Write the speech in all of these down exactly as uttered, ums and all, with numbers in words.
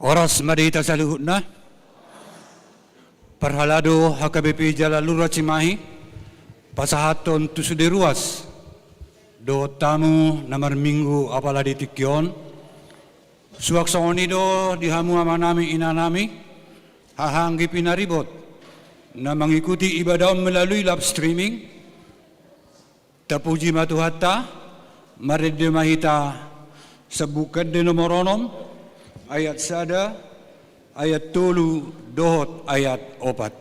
Horas ma di hita saluhutna. Parhalado H K B P jala Lura Cimahi, pasahathon tu sude ruas dohot tamu na marminggu apala di tingki on. Suang songon i do di hamu amanami inanami, haha anggi pinaribot na mangikuti ibadah on melalui live streaming. Tapuji ma Tuhanta. Marende ma hita Sambung Ende nomor onom, ayat sada, ayat tolu dohot ayat opat.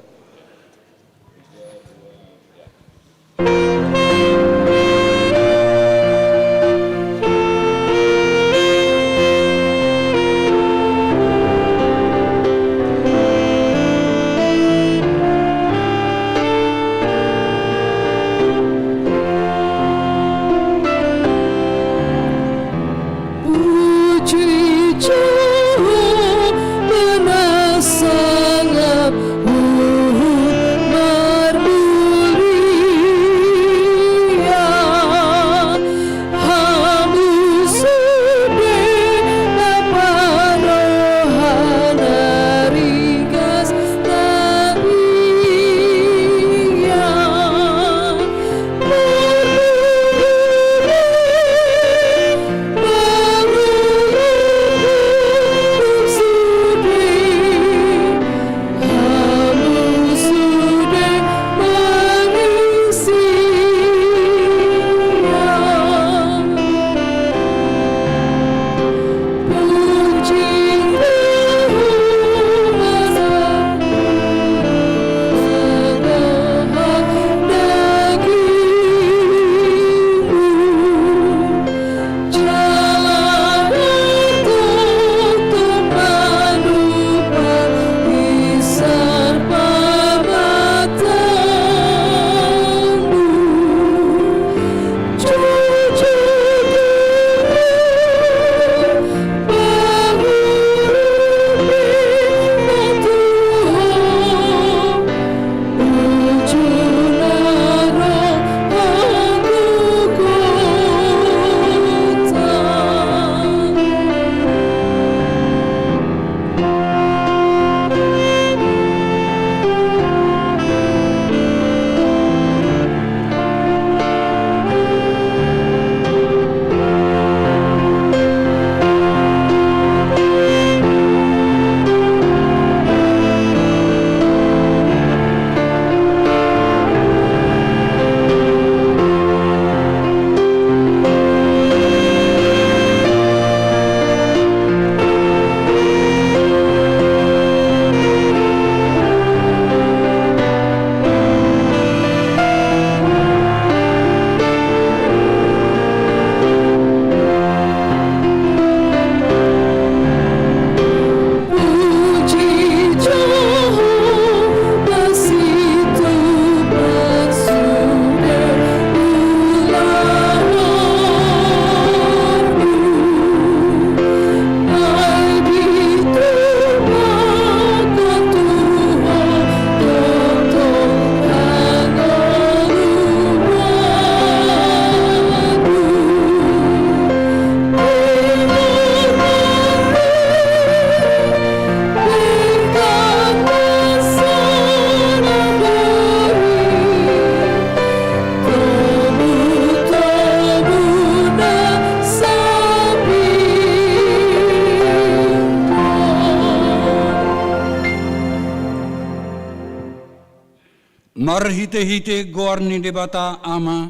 Marhitehite goar ni Debata Ama,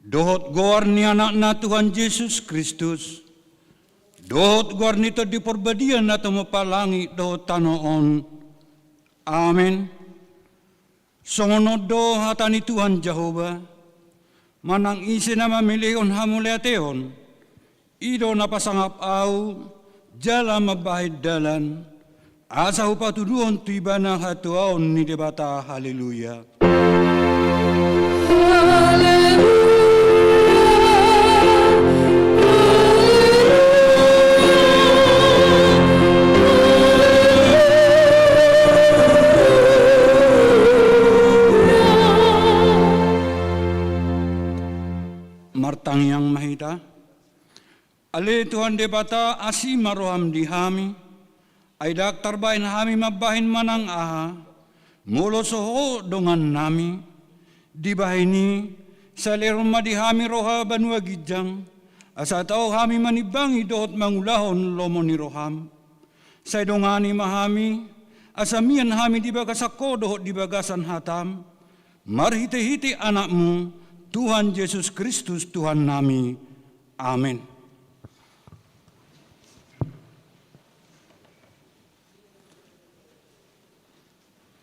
dohot goar ni Anakna Tuhan Jesus Kristus, dohot goar ni Tondi Parbadia na tumompa langit dohot tano on. Amen. Songon on do hata ni Tuhan Jahowa: Manang ise na mamilihon hamauliateon, i do na pasangap ahu, jala mambahen dalan, asa hupatuduhon tu ibana hatuaon ni Debata. Haleluya. Martangiang ma hita. Ale Tuhan Debata, asi ma roham di hami. Ai ndang tarbahen hami mambahen manang aha, molo so Ho dongannami. Dibahen i, salehon ma di hami roha banua ginjang, asa tau hami manimbangi dohot mangulahon lomo ni roham. Sai dongani ma hami, asa mian hami di bagasan Ho dohot di bagasan hatam, marhitehite Anakmu, Tuhan Jesus Kristus Tuhannami. Amen.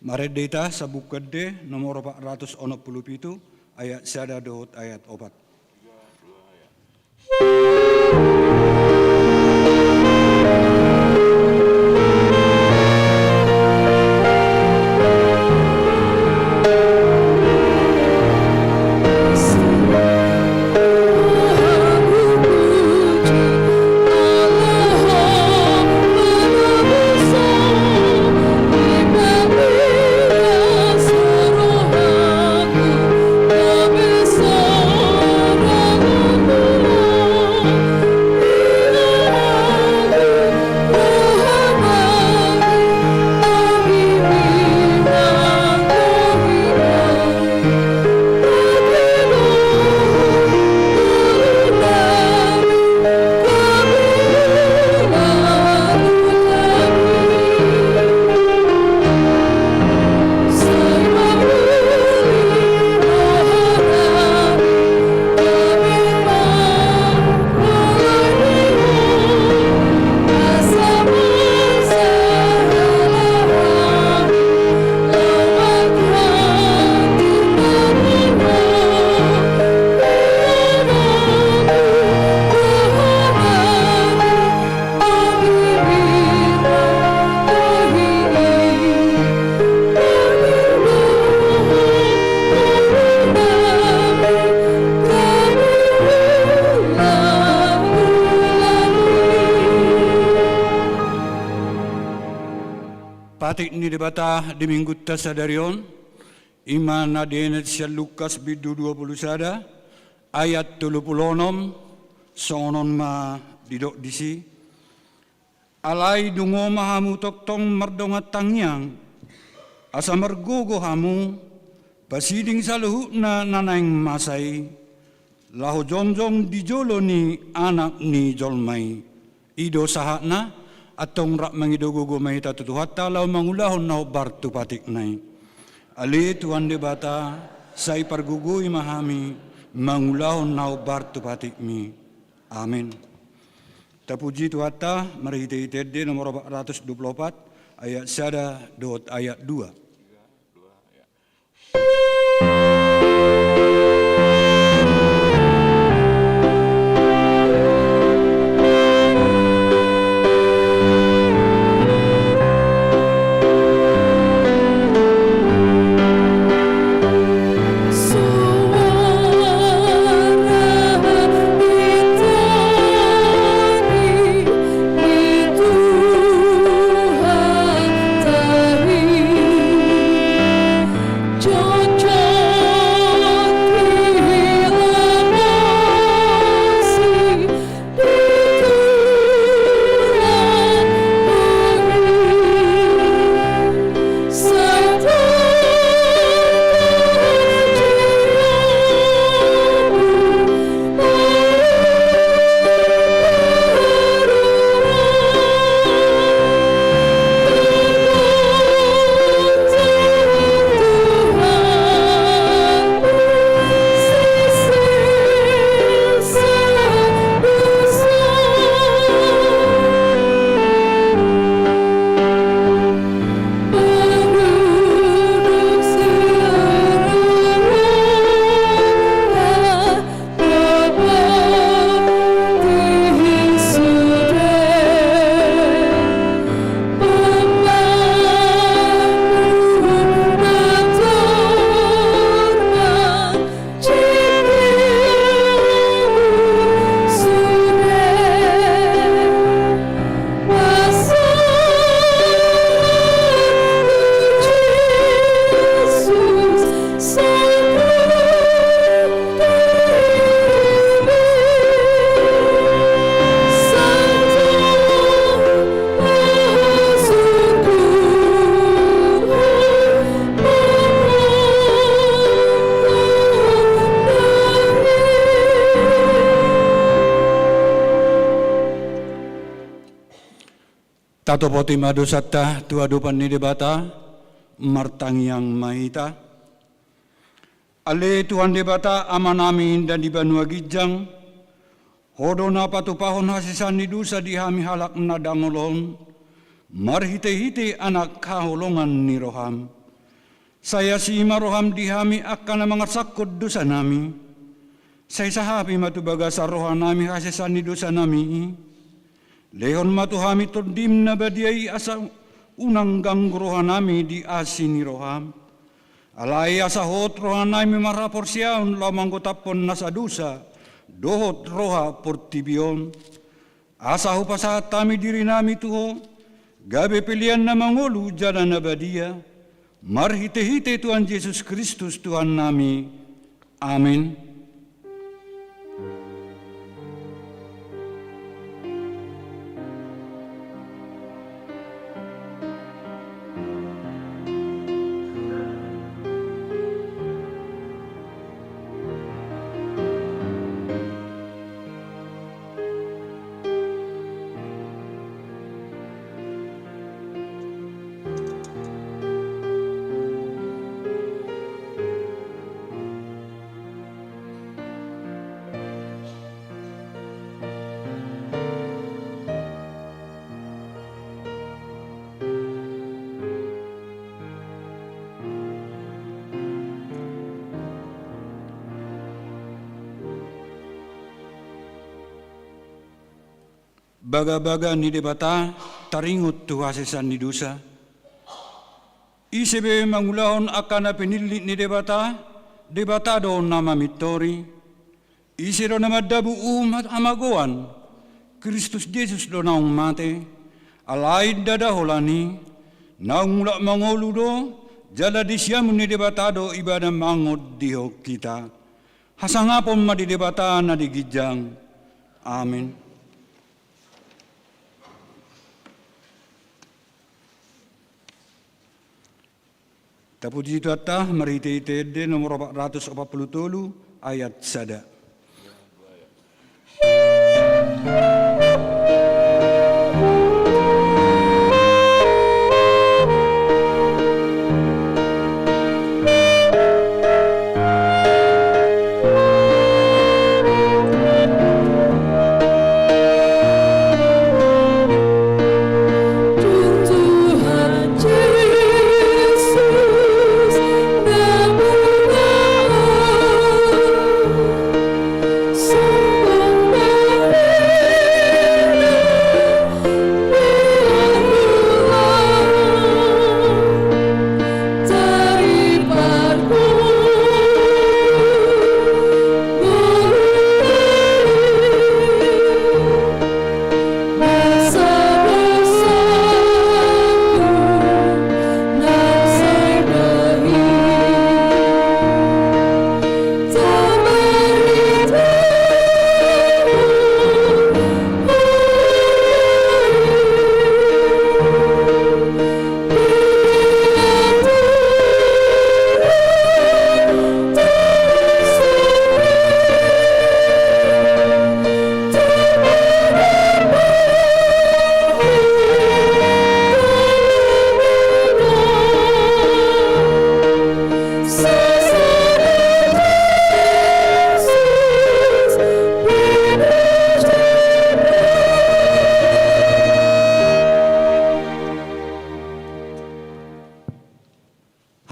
Marende hita Sambungkande nomor opat ratus onom pulu pitu, ayat sada dohot ayat opat. Patik ni Debata di Minggunta sadari on, i ma na dienet sian Lukas bindu dua pulu sada, ayat tolu pulu onom, songon on ma didok disi. Alai dungo ma hamu tongtong mardongan tangiang, asa margogo hamu, pasiding saluhutna na naeng masa i, laho jongjong di jolo ni Anak ni jolma i. I do sahatna, antong rap mangido gogo ma hita tu Tuhanta laho mangulahon na hombar tu patikna i. Ale Tuhan Debata, sai pargogoi ma hami mangulahon na hombar tu patikmi. Amen. Tapuji Tuhanta marhitehite ende nomor opat ratus dua pulu opat, ayat sada dohot ayat dua. Tatopoti ma dosanta tu adopan ni Debata, martangiang ma hita. Ale Tuhan Debata, Amanami na di banua ginjang, Ho do na patupahon hasesaan ni dosa di hami halak na dangol on, marhitehite Anak haholongan ni roham. Sai asi ma roham di hami angka na mangarsakhon dosanami. Sai sahapi ma tu bagasan rohanami hasesaan ni dosanami i. Lehon ma tu hami Tondim na badia i asa unang ganggu rohanami di asi ni roham. Alai asa hot rohanami marhaporseaon laho manggotaphon nasa dosa dohot roha portibi on. Asa hupasahat hami dirinami tu Ho, gabe pelean na mangolu jala na badia, marhitehite Tuhan Jesus Kristus Tuhannami. Amen. Bagabaga ni Debata taringot tu hasesaan ni dosa. Ise be mangulahon angka na pinillit ni Debata, Debata do na mamintori. Ise do na mandabu uhum hamagoan? Kristus Jesus do naung mate, alai ndada holan i, naung mulak mangolu do, jala di siamun ni Debata do Ibana mangot di hita. Hasangapon ma di Debata na di ginjang. Amen. Tapuji Tuhanta marhitehite ende nomor opat ratus opat pulu tolu ayat sada.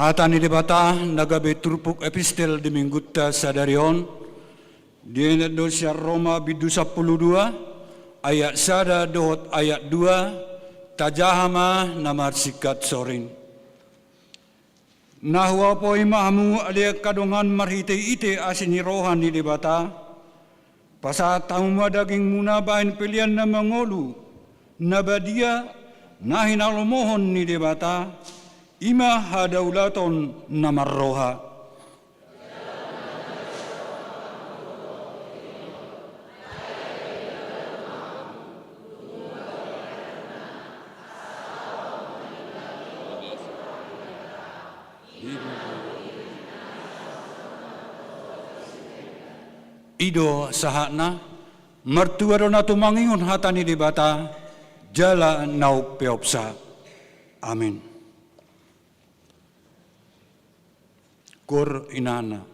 Hata ni Debata na gabe turpuk epistel di Minggunta sadari on, dienet do sian Roma bindu sampulu dua, ayat sada dohot ayat dua, tajaha ma na marsingkat soring. Na huapoi ma hamu ale angka dongan marhitehite asi ni roha ni Debata, pasahat hamu ma dagingmuna bahen pelean na mangolu, na badia, na hinalomohon ni Debata, i ma hadaulaton na marroha. I do sahatna. Martua do na tumangihon hata ni Debata. jala na umpeopsa. Amen. Gor inana.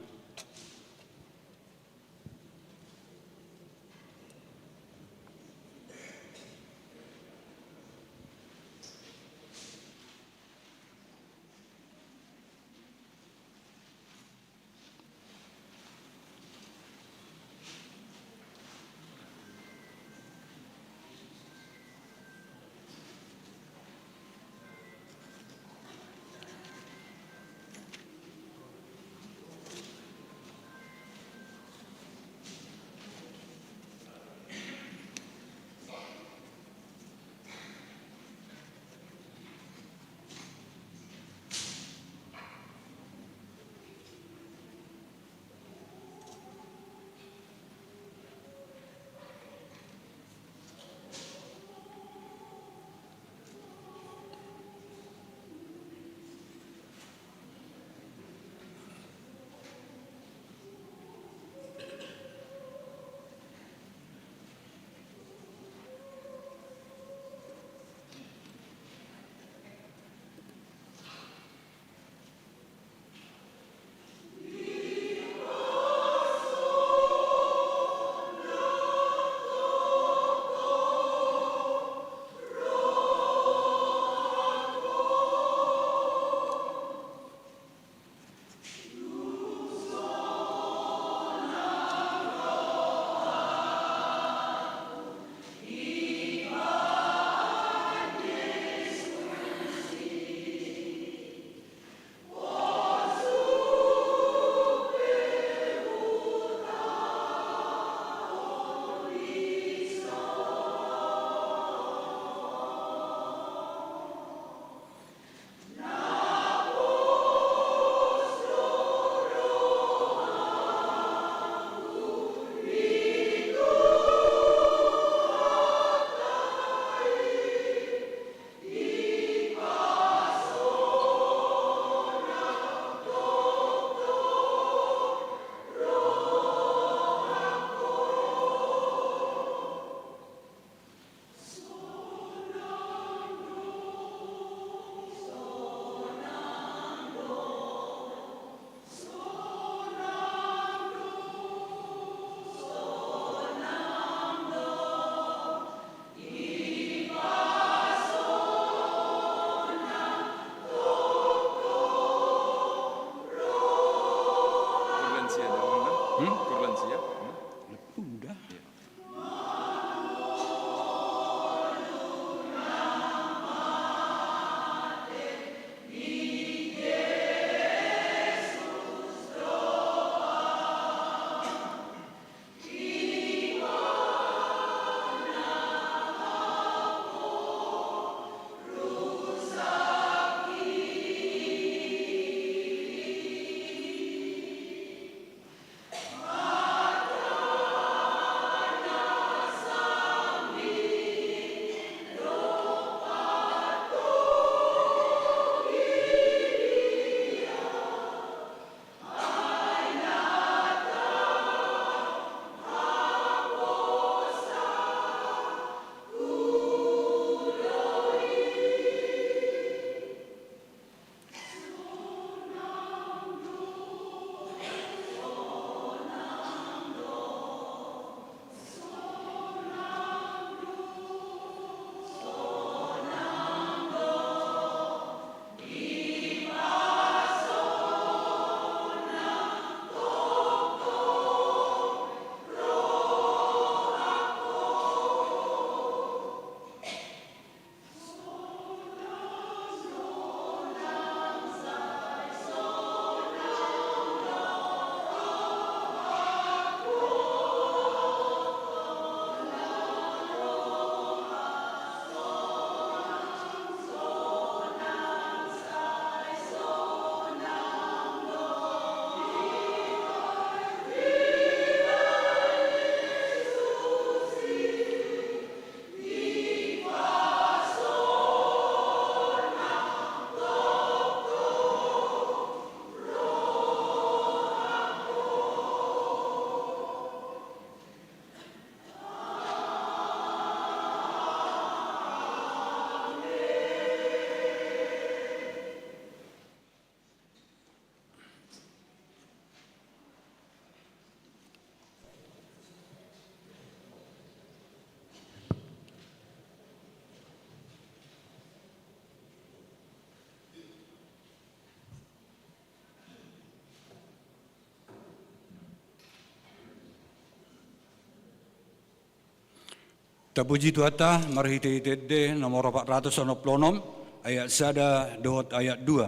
Tapuji Tuhanta marhitehite ende nomor opat ratus onom pulu onom, ayat sada dohot ayat dua.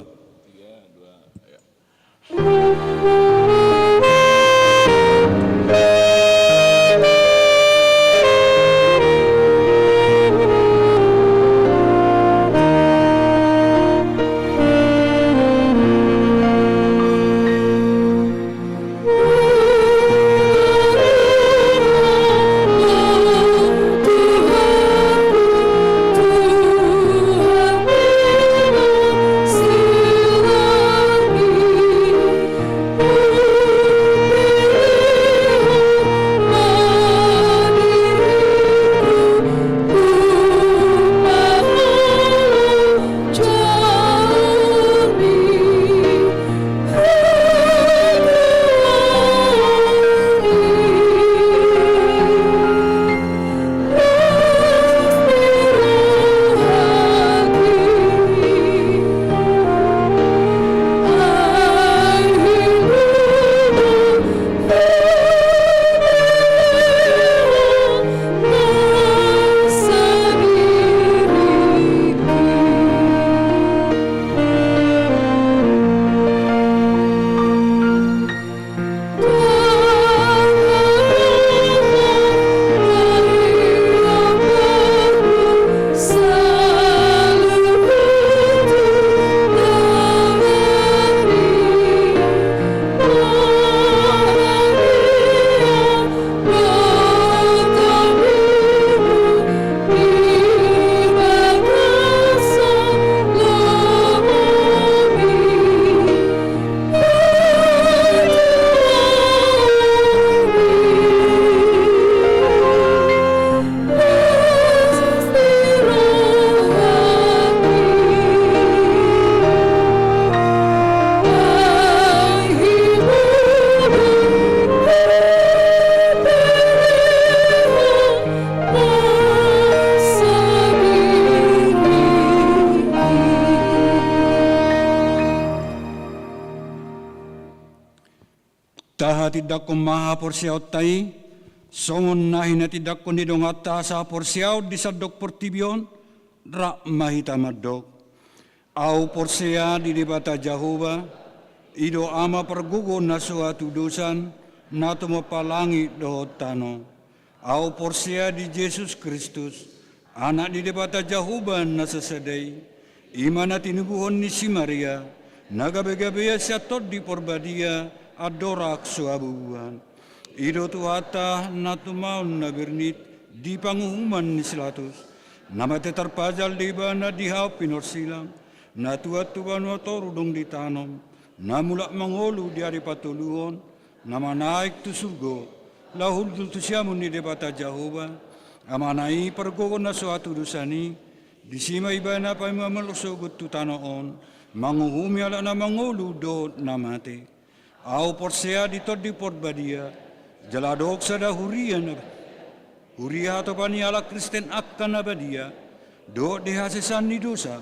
Tahatindangkon ma haporseaonta i, songon na hinatindangkon ni donganta sahaporseaon di sandok portibi on, rap ma hita mandok. Ahu porsea di Debata Jahowa, i do Ama pargogo na so hatudosan, na tumompa langit dohot tano. Ahu porsea di Jesus Kristus, Anak ni Debata Jahowa na sasada i, i ma na tinubuhon ni si Maria, na gabegabean sian Tondi Porbadia, andorang so habubuhan. I do Tuhanta na tumaon na bernit di panguhuman ni si Pilatus, na mate tarpajal do Ibana di hau pinorsilang, na tuat tu banua toru dung ditanom, na mulak mangolu di ari patoluhon, na manaek tu surgo, laho hundul tu siamun ni Debata Jahowa, Amana i pargogo na so hatudosan i, disi ma Ibana paima molo sogot tu tano on, manguhumi halak na mangolu dohot na mate. Ahu porsea di Tondi Porbadia, jala adong sada huria na, huria hatopan ni halak Kristen angka na badia, dohot di hasesaan ni dosa,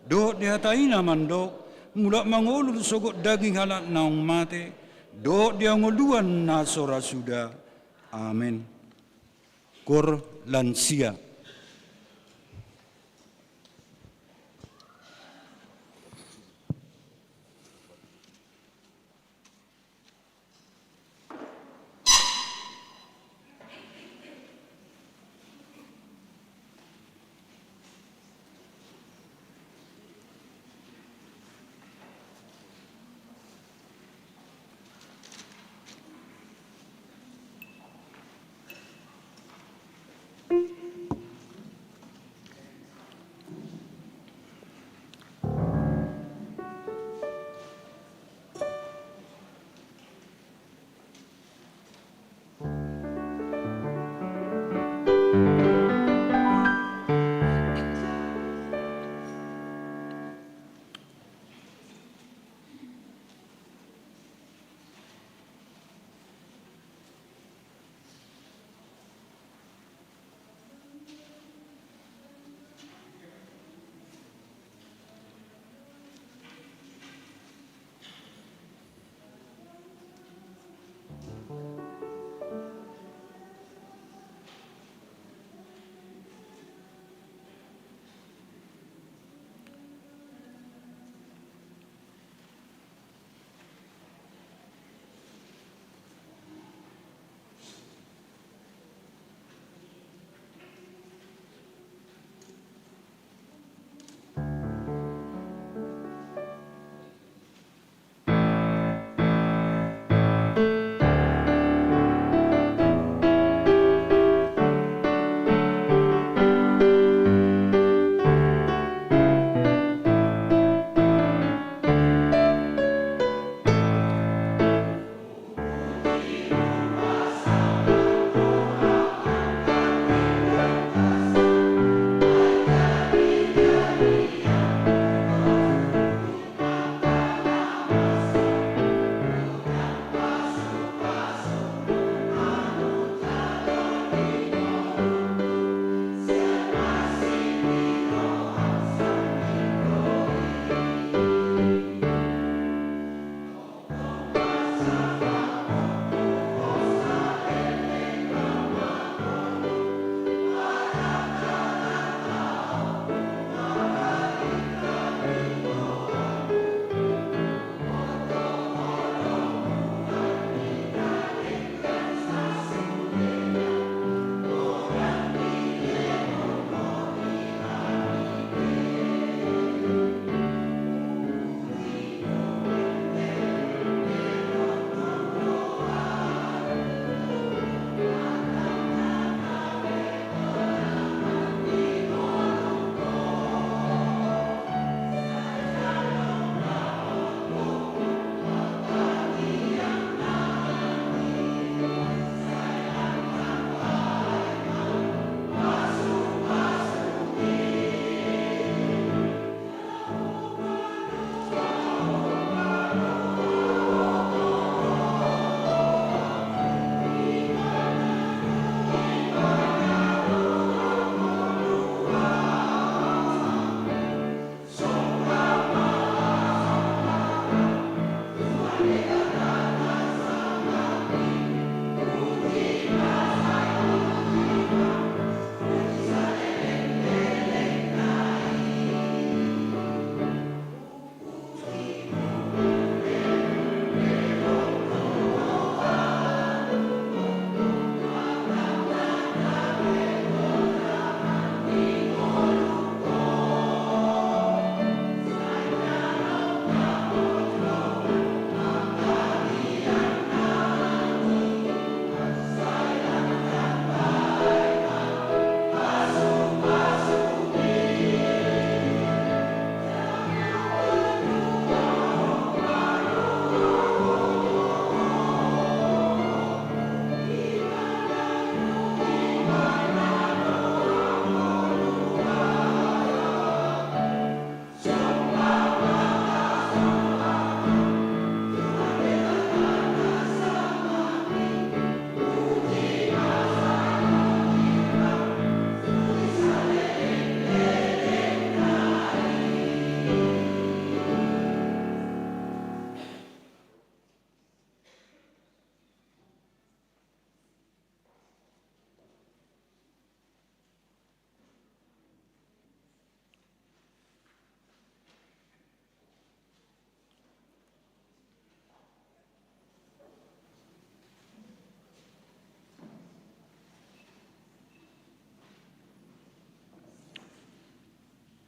dohot di hata i na mandok, mulak mangolu sogot daging halak naung mate, dohot di hangoluan na so ra suda. Amen. Koor lansia.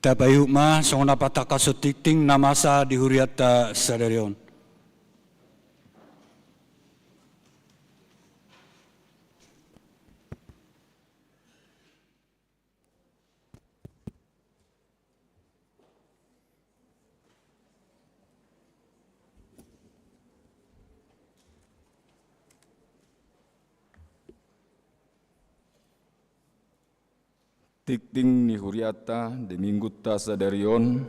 Tapaihut ma songon na patangkas tingting na masa di hurianta sadari on. Tingting ni hurianta di minggunta sadari on,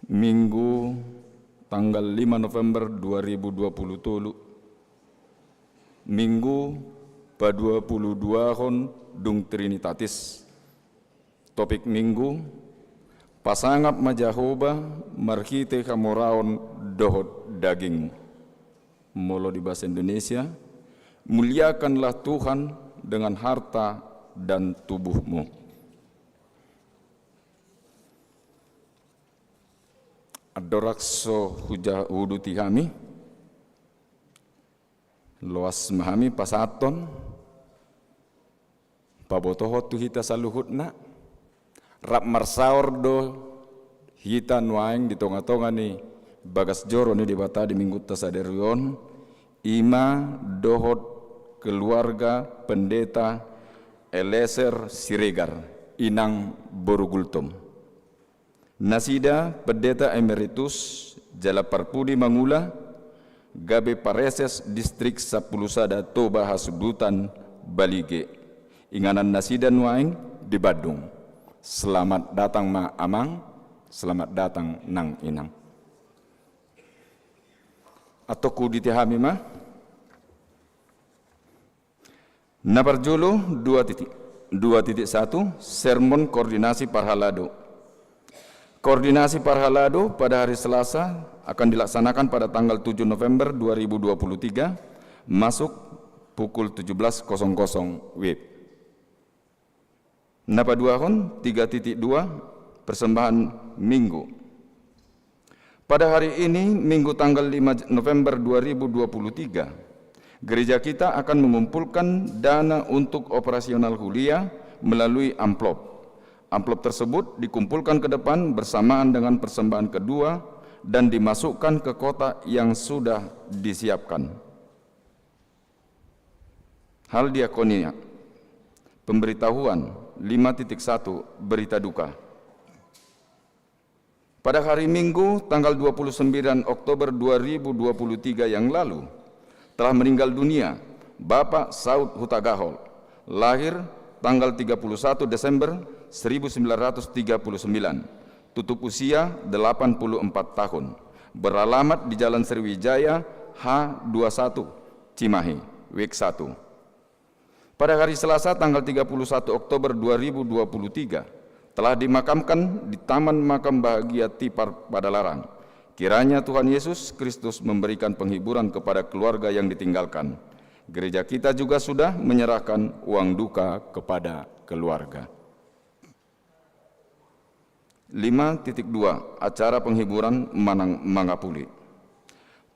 Minggu tanggal lima November dua ribu dua puluh tolu, Minggu paduapuluduahon dung Trinitatis. Topik Minggu: Pasangap ma Jahowa marhite hamoraon dohot dagingmu. Molo di bahasa Indonesia, muliakanlah Tuhan dengan harta dan tubuhmu. Andorang so huja-, huuduti hami, loas ma hami pasahathon, pabotohon tu hita saluhutna, rap marsaor do hita nuaeng di tongatonga ni bagas joro ni Debata di minggunta sadari on, i ma dohot keluarga Pendeta Eliezer Siregar, inang boru Gultom. Nasida Pendeta Emeritus jala parpudi mangula, gabe Pareses Distrik Sampulu Sada Toba Hasundutan, Balige. Inganan nasida nuaeng di Bandung. Selamat datang ma amang, selamat datang nang inang. Antong huuduti hami ma. Na parjolo, dua titik. Dua titik satu, sermon koordinasi parhalado. Koordinasi parhalado pada hari Selasa akan dilaksanakan pada tanggal tujuh November dua ribu dua puluh tiga, masuk pukul tujuh belas kosong kosong W I B. Na paduahon, tiga titik dua, persembahan Minggu. Pada hari ini, Minggu tanggal lima November dua ribu dua puluh tiga, gereja kita akan mengumpulkan dana untuk operasional huria melalui amplop. Amplop tersebut dikumpulkan ke depan bersamaan dengan persembahan kedua dan dimasukkan ke kotak yang sudah disiapkan. Hal diakonia. Pemberitahuan lima titik satu, berita duka. Pada hari Minggu, tanggal dua puluh sembilan Oktober dua ribu dua puluh tiga yang lalu, telah meninggal dunia Bapak Saud Hutagahol, lahir tanggal tiga puluh satu Desember seribu sembilan ratus tiga puluh sembilan, tutup usia delapan puluh empat tahun, beralamat di Jalan Sriwijaya H dua satu, Cimahi, W I B satu. Pada hari Selasa tanggal tiga puluh satu Oktober dua ribu dua puluh tiga, telah dimakamkan di Taman Makam Bahagia Tipar Padalarang. Kiranya Tuhan Yesus Kristus memberikan penghiburan kepada keluarga yang ditinggalkan. Gereja kita juga sudah menyerahkan uang duka kepada keluarga. Lima titik dua, acara penghiburan manang mangapuli.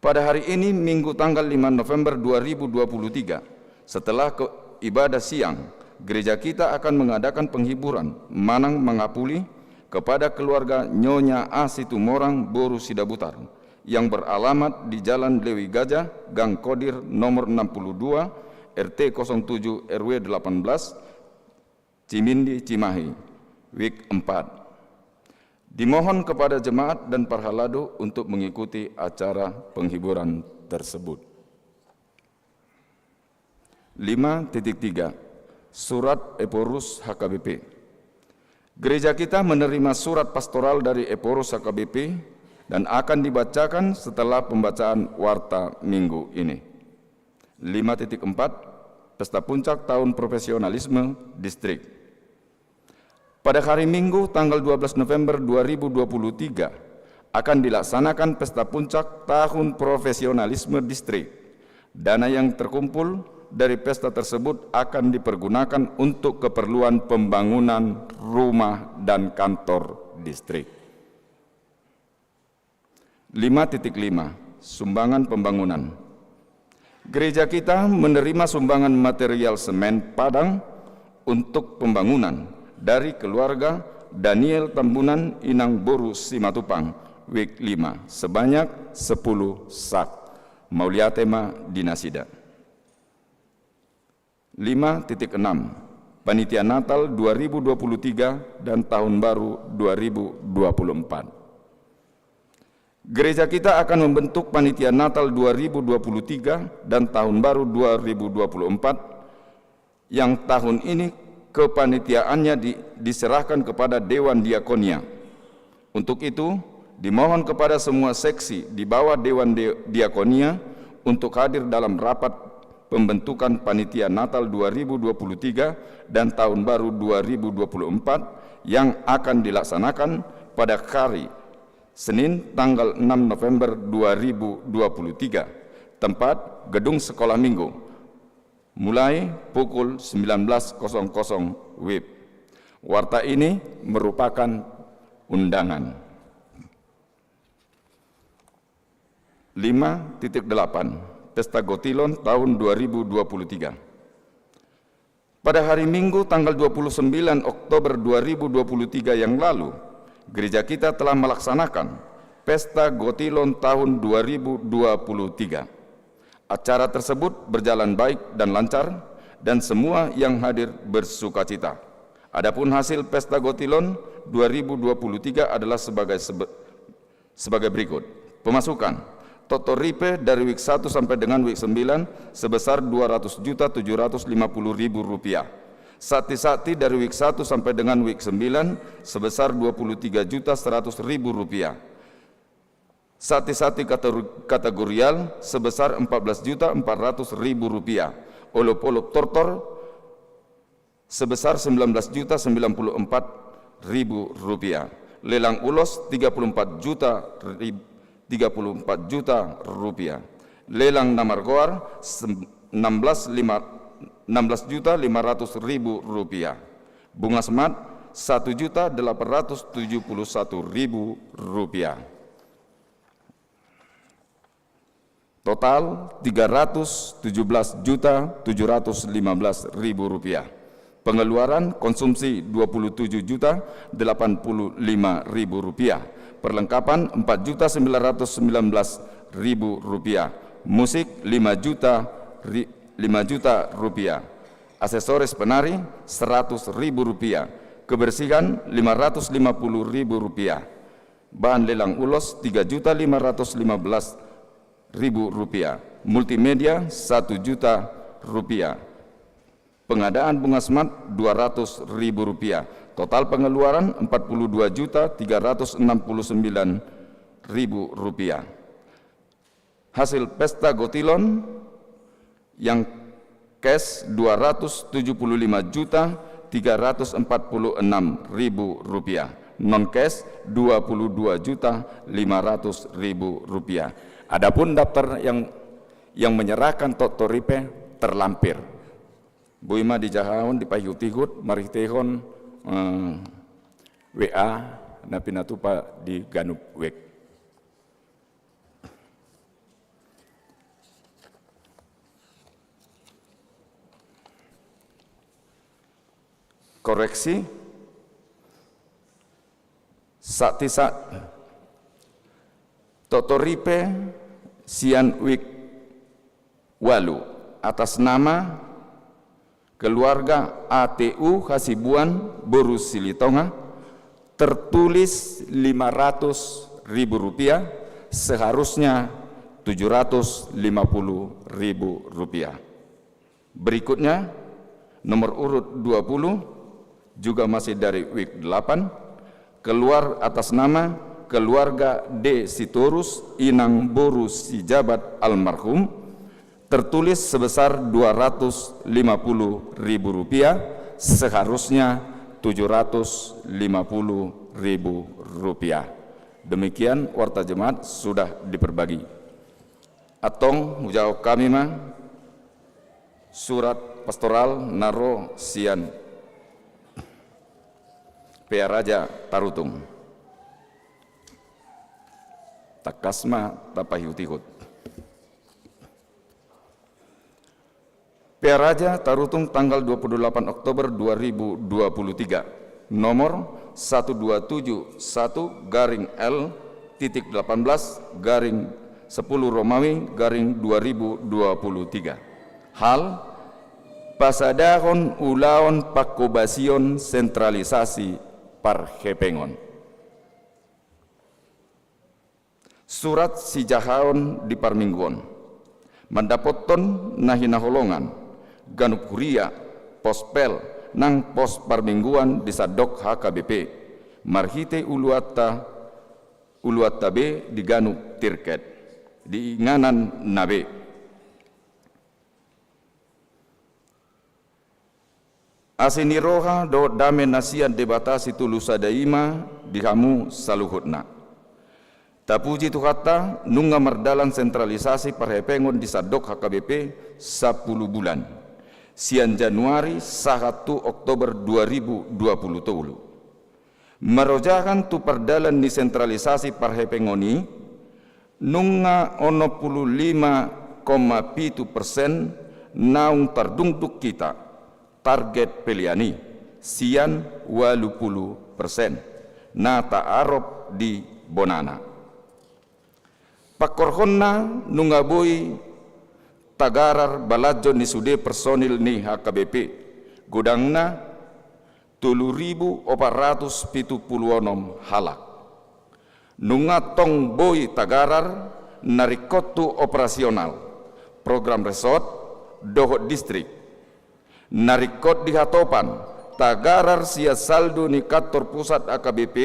Pada hari ini, Minggu tanggal lima November dua ribu dua puluh tiga, setelah ke-, ibadah siang, gereja kita akan mengadakan penghiburan manang mangapuli kepada keluarga Nyonya A. Situmorang boru Sidabutar yang beralamat di Jalan Lewi Gajah, Gang Kodir nomor enam puluh dua, R T kosong tujuh R W delapan belas, Cimindi, Cimahi, W I B empat. Dimohon kepada jemaat dan parhalado untuk mengikuti acara penghiburan tersebut. Lima titik tiga, surat Ephorus H K B P. Gereja kita menerima surat pastoral dari Ephorus H K B P dan akan dibacakan setelah pembacaan warta minggu ini. Lima titik empat, pesta puncak tahun profesionalisme distrik. Pada hari Minggu, tanggal dua belas November dua ribu dua puluh tiga, akan dilaksanakan pesta puncak tahun profesionalisme distrik. Dana yang terkumpul dari pesta tersebut akan dipergunakan untuk keperluan pembangunan rumah dan kantor distrik. Lima titik lima, sumbangan pembangunan. Gereja kita menerima sumbangan material semen Padang untuk pembangunan dari keluarga Daniel Tambunan inang boru Simatupang, wijk lima, sebanyak sepuluh sak. Mauliate ma di nasida. Lima titik enam. Panitia Natal dua ribu dua puluh tiga dan Tahun Baru dua ribu dua puluh empat. Gereja kita akan membentuk panitia Natal dua ribu dua puluh tiga dan Tahun Baru dua ribu dua puluh empat, yang tahun ini kepanitiaannya di-, diserahkan kepada Dewan Diakonia. Untuk itu, dimohon kepada semua seksi di bawah Dewan De-, Diakonia untuk hadir dalam rapat pembentukan panitia Natal dua ribu dua puluh tiga dan Tahun Baru dua ribu dua puluh empat yang akan dilaksanakan pada hari Senin, tanggal enam November dua ribu dua puluh tiga. Tempat, Gedung Sekolah Minggu, mulai pukul sembilan belas kosong kosong wib. Warta ini merupakan undangan. Lima titik delapan. Pesta Gotilon tahun dua ribu dua puluh tiga. Pada hari Minggu, tanggal dua puluh sembilan Oktober dua ribu dua puluh tiga yang lalu, gereja kita telah melaksanakan Pesta Gotilon tahun dua ribu dua puluh tiga. Acara tersebut berjalan baik dan lancar, dan semua yang hadir bersukacita. Adapun hasil Pesta Gotilon dua ribu dua puluh tiga adalah sebagai sebe-, sebagai berikut. Pemasukan: Toktok Ripe dari wijk satu sampai dengan wijk sembilan sebesar dua ratus juta tujuh ratus lima puluh ribu rupiah. Sakti-sakti dari wijk satu sampai dengan wijk sembilan sebesar dua puluh tiga juta seratus ribu rupiah. Sakti-sakti kategor-, kategorial sebesar empat belas juta empat ratus ribu rupiah. Olop-olop tortor sebesar sembilan belas juta sembilan puluh empat ribu rupiah. Lelang ulos tiga puluh empat juta ri-, tiga puluh empat juta rupiah. Lelang na margoar sem-, enam belas lima, enam belas juta lima ratus ribu rupiah. Bunga semat satu juta delapan ratus tujuh puluh satu ribu rupiah. Total tiga ratus tujuh belas juta tujuh ratus lima belas ribu rupiah. Pengeluaran konsumsi dua puluh tujuh juta delapan puluh lima ribu rupiah. Perlengkapan empat juta sembilan ratus sembilan belas ribu rupiah. Musik lima juta ri-, lima juta rupiah. Aksesoris penari seratus ribu rupiah. Kebersihan lima ratus lima puluh ribu rupiah. Bahan lelang ulos tiga juta lima ratus lima belas ribu rupiah. Multimedia satu juta rupiah. Pengadaan bunga semat dua ratus ribu rupiah. Total pengeluaran empat puluh dua juta tiga ratus enam puluh sembilan ribu rupiah. Hasil Pesta Gotilon yang cash dua ratus tujuh puluh lima juta tiga ratus empat puluh enam ribu rupiah, non cash dua puluh dua juta lima ratus ribu rupiah. Adapun daftar yang, yang menyerahkan Toktok Ripe terlampir. Boi ma dijahahon, dipaihut-ihut marhitehon, eh, W A na pinatupa di ganup wijk. Koreksi. Sakti sa-, Toktok Ripe sian wijk ualu, atas nama keluarga A T U Hasibuan boru Silitonga, tertulis lima ratus ribu rupiah, seharusnya tujuh ratus lima puluh ribu rupiah. Berikutnya, nomor urut dua puluh, juga masih dari wijk delapan, keluar atas nama keluarga D Sitorus, inang boru Sijabat almarhum, tertulis sebesar dua ratus lima puluh ribu rupiah, seharusnya tujuh ratus lima puluh ribu rupiah. Demikian warta jemaat sudah diperbagi. Antong hujahahon hami ma surat pastoral na ro sian Pearaja Tarutung. Tangkas ma tapaihut-ihut. Pearaja Tarutung, tanggal dua puluh delapan Oktober dua ribu dua puluh tiga, nomor satu dua tujuh satu garing L titik delapan belas garing sepuluh Romawi garing dua ribu dua puluh tiga. Hal: pasadahon ulaon pangkobasion sentralisasi parhepengon. Surat sijahaon di parmingguon. Mandapothon na hinaholongan ganup huria, pospel nang pos parmingguan di sandok H K B P, marhite uluanta, uluanta be di ganup tirket, di inganan na be. Asi ni roha dohot dame na sian Debata Sitolu Sada i ma di hamu saluhutna. Tapuji Tuhanta, nunga mardalan sentralisasi parhepengon di sandok H K B P sampulu bulan, sian Januari sahat tu Oktober dua ribu dua puluh tolu. Marojahan tu pardalan ni sentralisasi parhepengon i, nunga onom pulu lima koma pitu persen naung tardungdung hita target pelean i, sian ualu pulu persen na taarop di bonana. Pangkorhonna, nunga boi tagarar balanjo ni sude personil ni H K B P, godangna tolu ribu opat ratus pitu pulu onom halak. Nunga tong boi tagarar na ringkot tu operasional, program resort dohot distrik. Na ringkot di hatopan, tagarar sian saldo ni kantor pusat H K B P,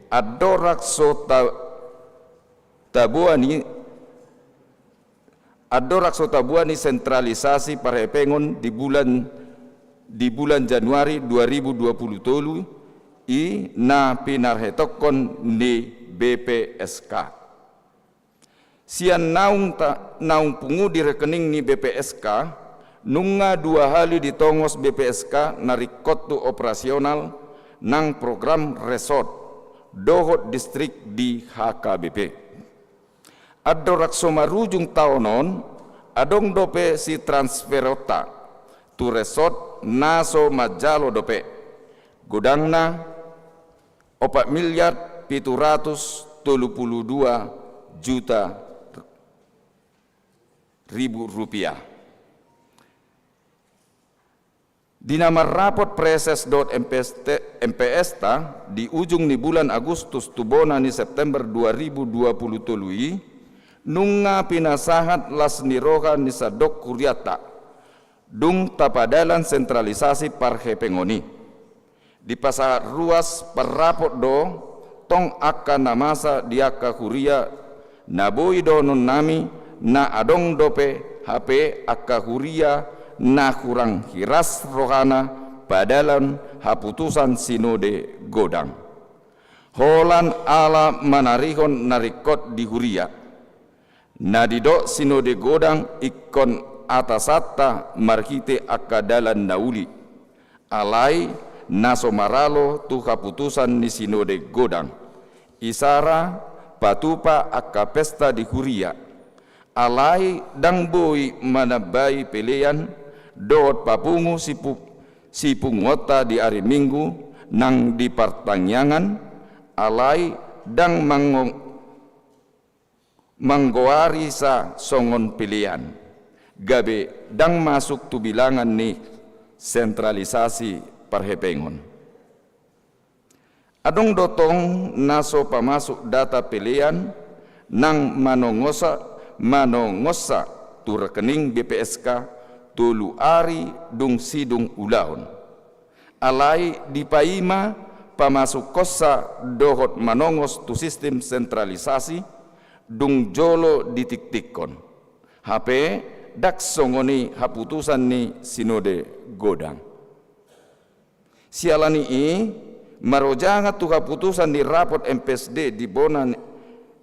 andorang so ta-, taboan i, andorang so taboan i sentralisasi parhepengon di bulan, di bulan Januari dua ribu dua puluh tolu i na pinarhetokhon ni B P S K. Sian naung ta-, naung pungu di rekening ni B P S K, nunga dua hali ditongos B P S K na ringkot tu operasional nang program resort dohot distrik di H K B P. Andorang so marujung taon on, adong dope sitransferonta tu resort na so manjalo dope, godangna opat miliar pitu ratus tolu pulu dua juta ribu rupiah. Di na marrapot preses dohot M P S T, M P S ta di ujung ni bulan Agustus tu bona ni September dua ribu dua puluh tolu i, nunga pinasahat las ni roha ni sandok hurianta, dung tapadalan sentralisasi parhepengon i. Dipasahat ruas parrapot do tong angka na masa di angka huria na boi dohononnami, na adong dope hape angka huria na hurang hiras rohana padalan haputusan sinode godang. Holan ala manarihon na ringkot di huria, na didok sinode godang ingkon atasanta marhite angka dalan na uli, alai na so maralo tu haputusan ni sinode godang, isara patupa angka pesta di huria, alai ndang boi manambai pelean dohot papungu sipu-, sipunguonta di ari Minggu nang di partangiangan, alai ndang mango-, manggoari sa songon pelean, gabe ndang masuk tu bilangan ni sentralisasi parhepengon. Adong do tong na so pamasuk data pelean nang manongosa-, manongonsa tu rekening B P S K tolu ari dung sidung ulaon. Alai dipaima pamasukkonsa dohot manongos tu sistim sentralisasi dung jolo ditiktikkon. Hape ndang songon i haputusan ni sinode godang. Siala ni i, marojahan tu haputusan ni rapot M P S D di bona,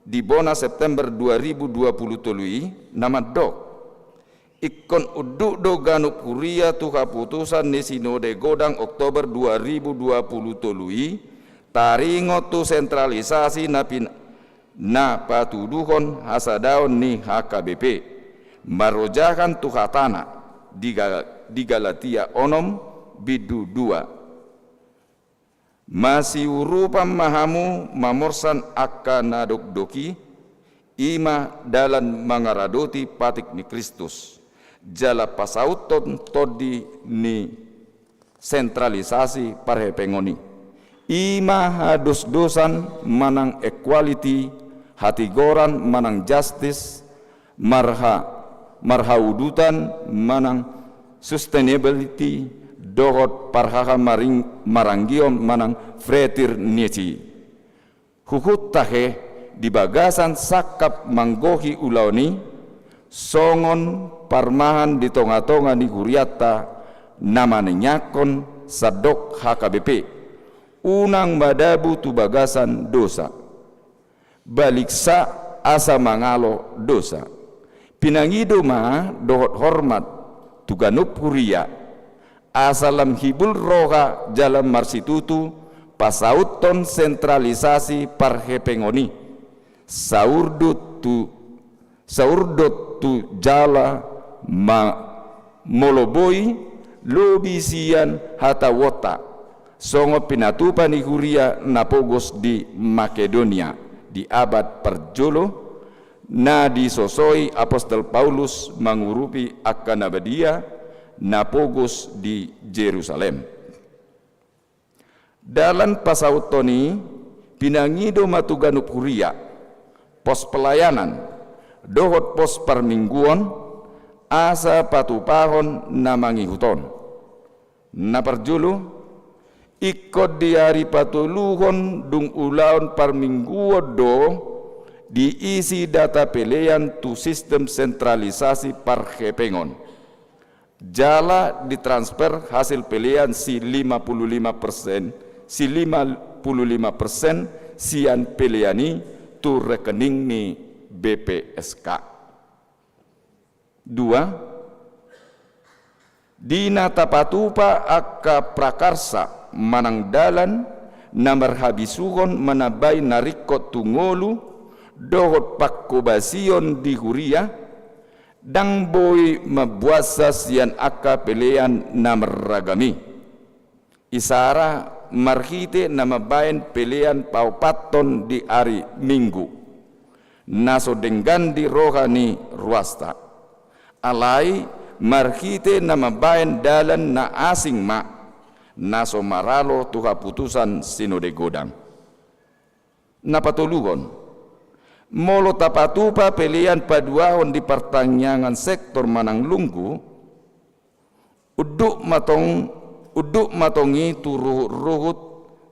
di bona September dua ribu dua puluh tolu i, na mandok: Ingkon unduk do ganup huria tu haputusan ni sinode godang Oktober dua ribu dua puluh tolu i, taringot tu sentralisasi na pin-, na patuduhon hasadaon ni H K B P, marojahan tu hatana di Ga-, di Galatia onom bindu dua. Masiurupan ma hamu mamorsan angka na dokdok i, i ma dalan mangaradoti patik ni Kristus, jala pasauthon tondi ni sentralisasi parhepengon i. I ma hadosdosan manang equality, hatigoran manang justice, marha, marhaudutan manang sustainability, dohot parhaha maring, maranggion manang fraternity. Huhut tahe di bagasan sangkap manggohi ulaon i, songon parmahan di tongatonga ni hurianta na manangiangkon sandok H K B P, unang madabu tu bagasan dosa. Baliksa asa mangalo dosa. Pinangido ma dohot hormat tu ganup huria, asa lam hibul roha jala marsitutu pasauthon sentralisasi parhepengon i, saurdot tu, saurdot tu jala ma, molo boi lobi sian hatauonta, songon pinatupa ni huria na pogos di Makedonia di abad parjolo, na disosoi apostel Paulus mangurupi angka na badia na pogos di Jerusalem. Dalan pasauthon i pinangido ma tu ganup huria, pos pelayanan, dohot pos parmingguon, asa patupahon na mangihut on. Na parjolo, ingkon di ari patoluhon dung ulaon parmingguon do diisi data pelean tu sistem sentralisasi parhepengon. Jala ditransfer hasil pelean si lima puluh lima persen, si lima puluh lima persen sian pelean i tu rekening ni B P S K. Dua, di na tapatupa angka prakarsa manang dalan na marhabisuhon manambai na ringkot tu ngolu dohot pangkobasion di huria, ndang boi mambuansa sian angka pelean na marragam i. Isara marhite na mambaen pelean paopathon di ari Minggu, na so denggan di roha ni ruasta. Alai marhite na mambaen dalan na asing ma, na so maralo tu haputusan sinode godang. Na patoluhon, molo tapatupa pelean paduahon di partangiangan sektor manang lunggu, unduk ma tong, unduk ma tong i tu ruhutruhut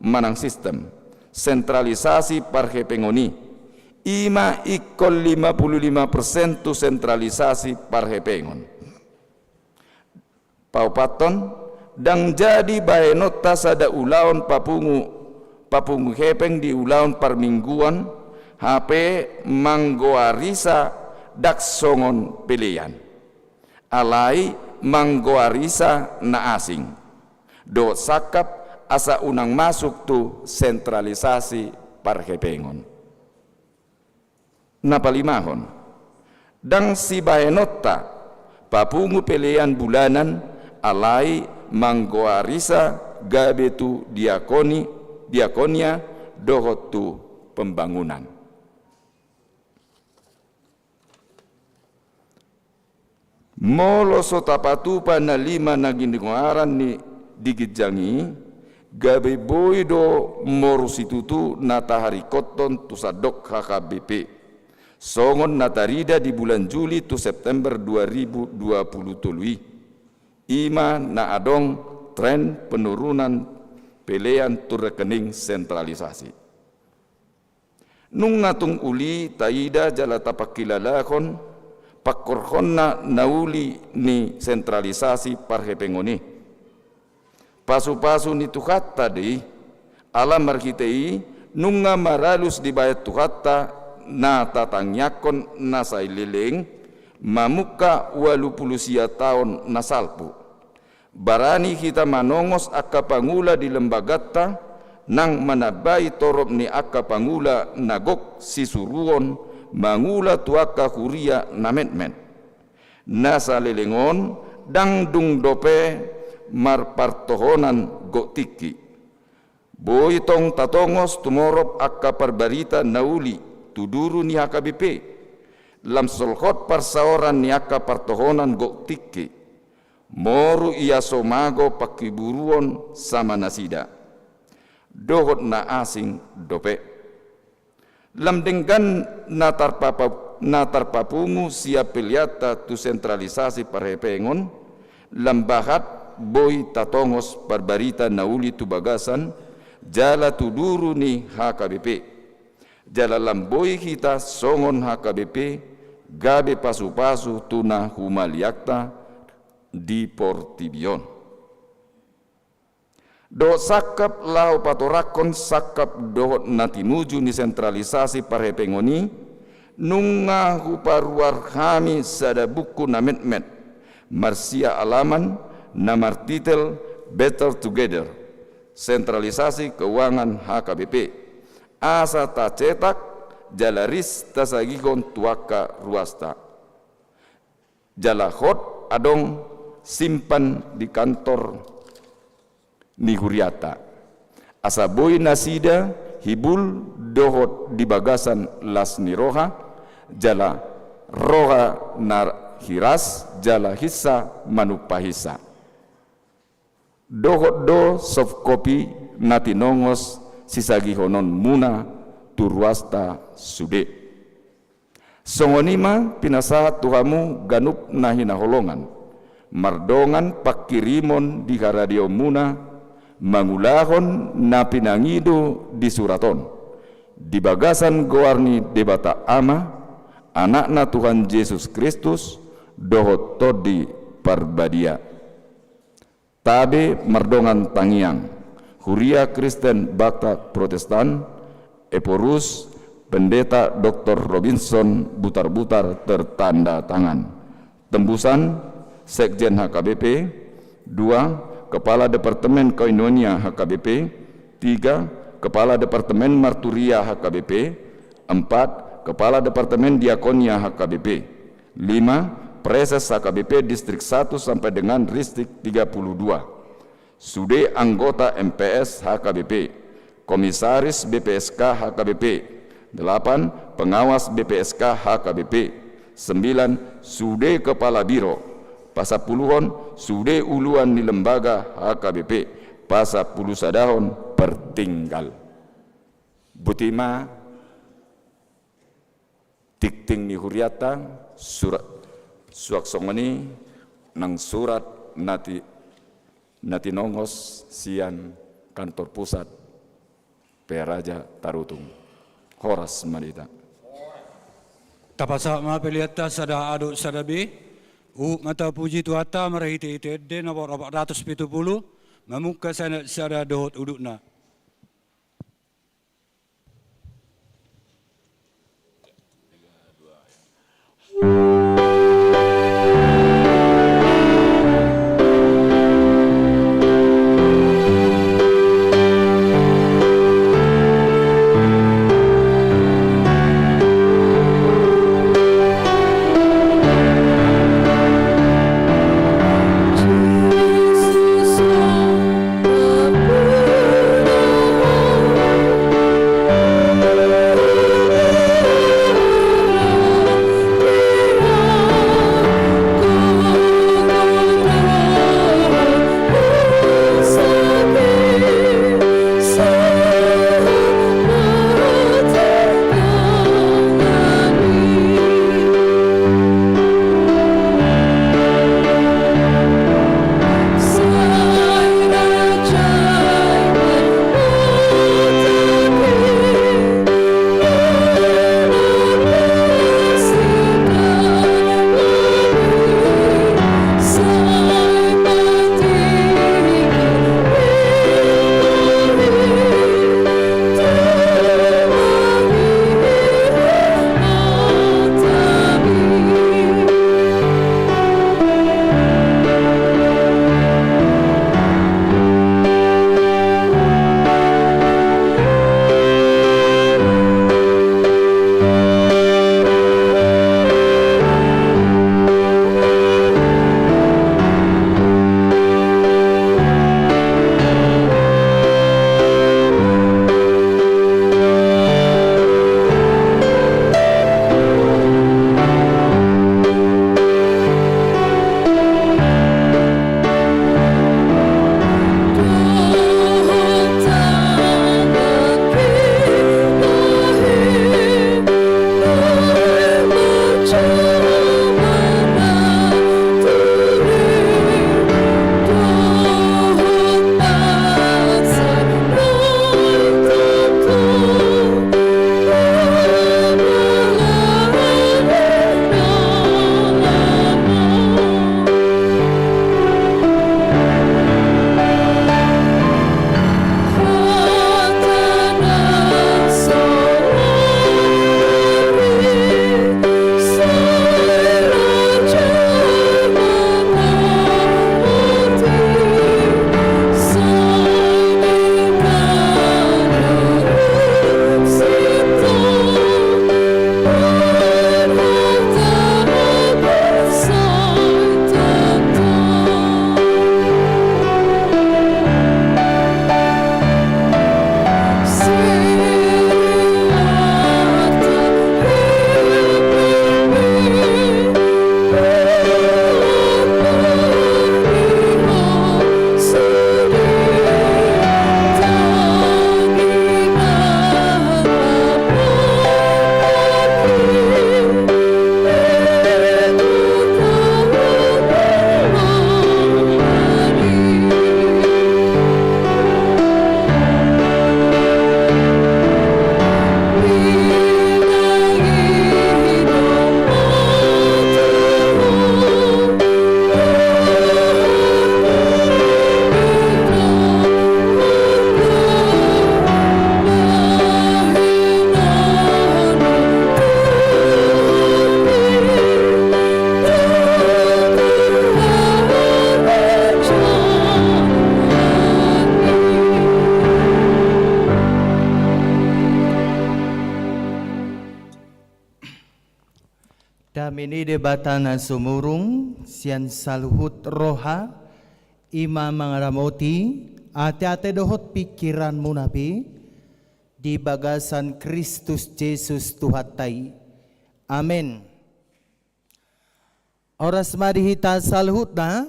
manang sistem sentralisasi parhepengon i. I ma ingkon lima puluh lima persen tu sentralisasi parhepengon. Paopathon, ndang jadi baenonta sada ulaon papungu, papungu hepeng di ulaon parmingguon, hape manggoarisa ndang songon pelean. Alai manggoarisa na asing. Dohot sangkap asa unang masuk tu sentralisasi parhepengon. Na palimahon, ndang sibaenonta papungu pelean bulanan, alai manggoarisa gabe tu diakoni, diakonia dohot tu pembangunan. Molo so tapatupa na lima na ginoaran ni di ginjang i, gabe boi do moru situtu na taharingkothon tu sandok H K B P, songon na tarida di bulan Juli tu September dua ribu dua puluh tolu i. I ma na adong tren penurunan pelean tu rekening sentralisasi. Nunga tung uli taida jala tapangkilalahon pangkorhonna na uli ni sentralisasi parhepengon i. Pasupasu ni Tuhanta do i, ala marhite i nunga maralus dibaen Tuhanta na tatangiangkon na saleleng mamungka ualu pulu sia taon na salpu. Barani hita manongos angka pangula di lembaganta, nang manambai torop ni angka pangula na gok sisuruon mangula tu angka huria na metmet. Na saleleng on ndang dung dope marpartohonan gok tingki. Boi tong tatongos tumorop angka parbarita na uli tu duru ni H K B P, lam solhot parsaoran ni angka partohonan gok tingki, moru ia so mago panghiburuon sama nasida dohot na asing dope. Lam denggan na tarpapa-, na tarpapungu sian peleanta tu sentralisasi parhepengon, lam bahat boi tatongos parbarita na uli tu bagasan jala tu duru ni H K B P. Jala lam boi hita songon H K B P gabe pasupasu tu na humaliangta di portibi on. Dohot sangkap laho patorangkon sangkap dohot na tinuju ni sentralisasi parhepengon i, nunga huparuar hami sada buku na metmet marsiaalaman na martitel Better Together, sentralisasi keuangan H K B P, asa tacetak jala ris tasagihon tu angka ruasta. Jala hot adong simpan di kantor ni hurianta, asa boi nasida hibul dohot di bagasan las ni roha, jala roha na hiras jala hinsa manumpa hinsa. Dohot do soft copy na tinongos sisagihononmuna tu ruasta sude. Songon i ma pinasahat tu hamu ganup na hinaholongan, mardongan panghirimon di haradeonmuna, mangulahon na pinangido di surat on, di bagasan goar ni Debata Ama, Anakna Tuhan Jesus Kristus, dohot Tondi Parbadia. Tabe mardongan tangiang, Huria Kristen Batak Protestan, Ephorus, Pendeta Doktor Robinson Butarbutar tertanda tangan. Tembusan, Sekjen H K B P, dua, Kepala Departemen Koinonia H K B P, tiga, Kepala Departemen Marturia H K B P, empat, Kepala Departemen Diakonia H K B P, lima, Praeses H K B P Distrik satu sampai dengan Distrik tiga puluh dua. Sude anggota M P S H K B P, Komisaris B P S K H K B P, delapan, Pengawas B P S K H K B P, sembilan, sude Kepala Biro, pasampuluhon, sude uluan ni lembaga H K B P, pasampulusadahon pertinggal. Botima. Tingting ni hurianta, surat, suang songon i nang surat na ti-, na tinongos sian kantor pusat Pearaja Tarutung. Horas ma di hita. Tapasahat ma peleanta sada A dohot sada B. Huhut ma tapuji Tuhanta marhitehite ende nomor opat ratus pitu pulu, mamungka sian ayat sada dohot udutna. Dame ni Debata na sumurung sian saluhut roha, i ma mangaramoti ateate dohot pingkiranmuna pe di bagasan Kristus Jesus Tuhanta i. Amen. Horas ma di hita saluhutna.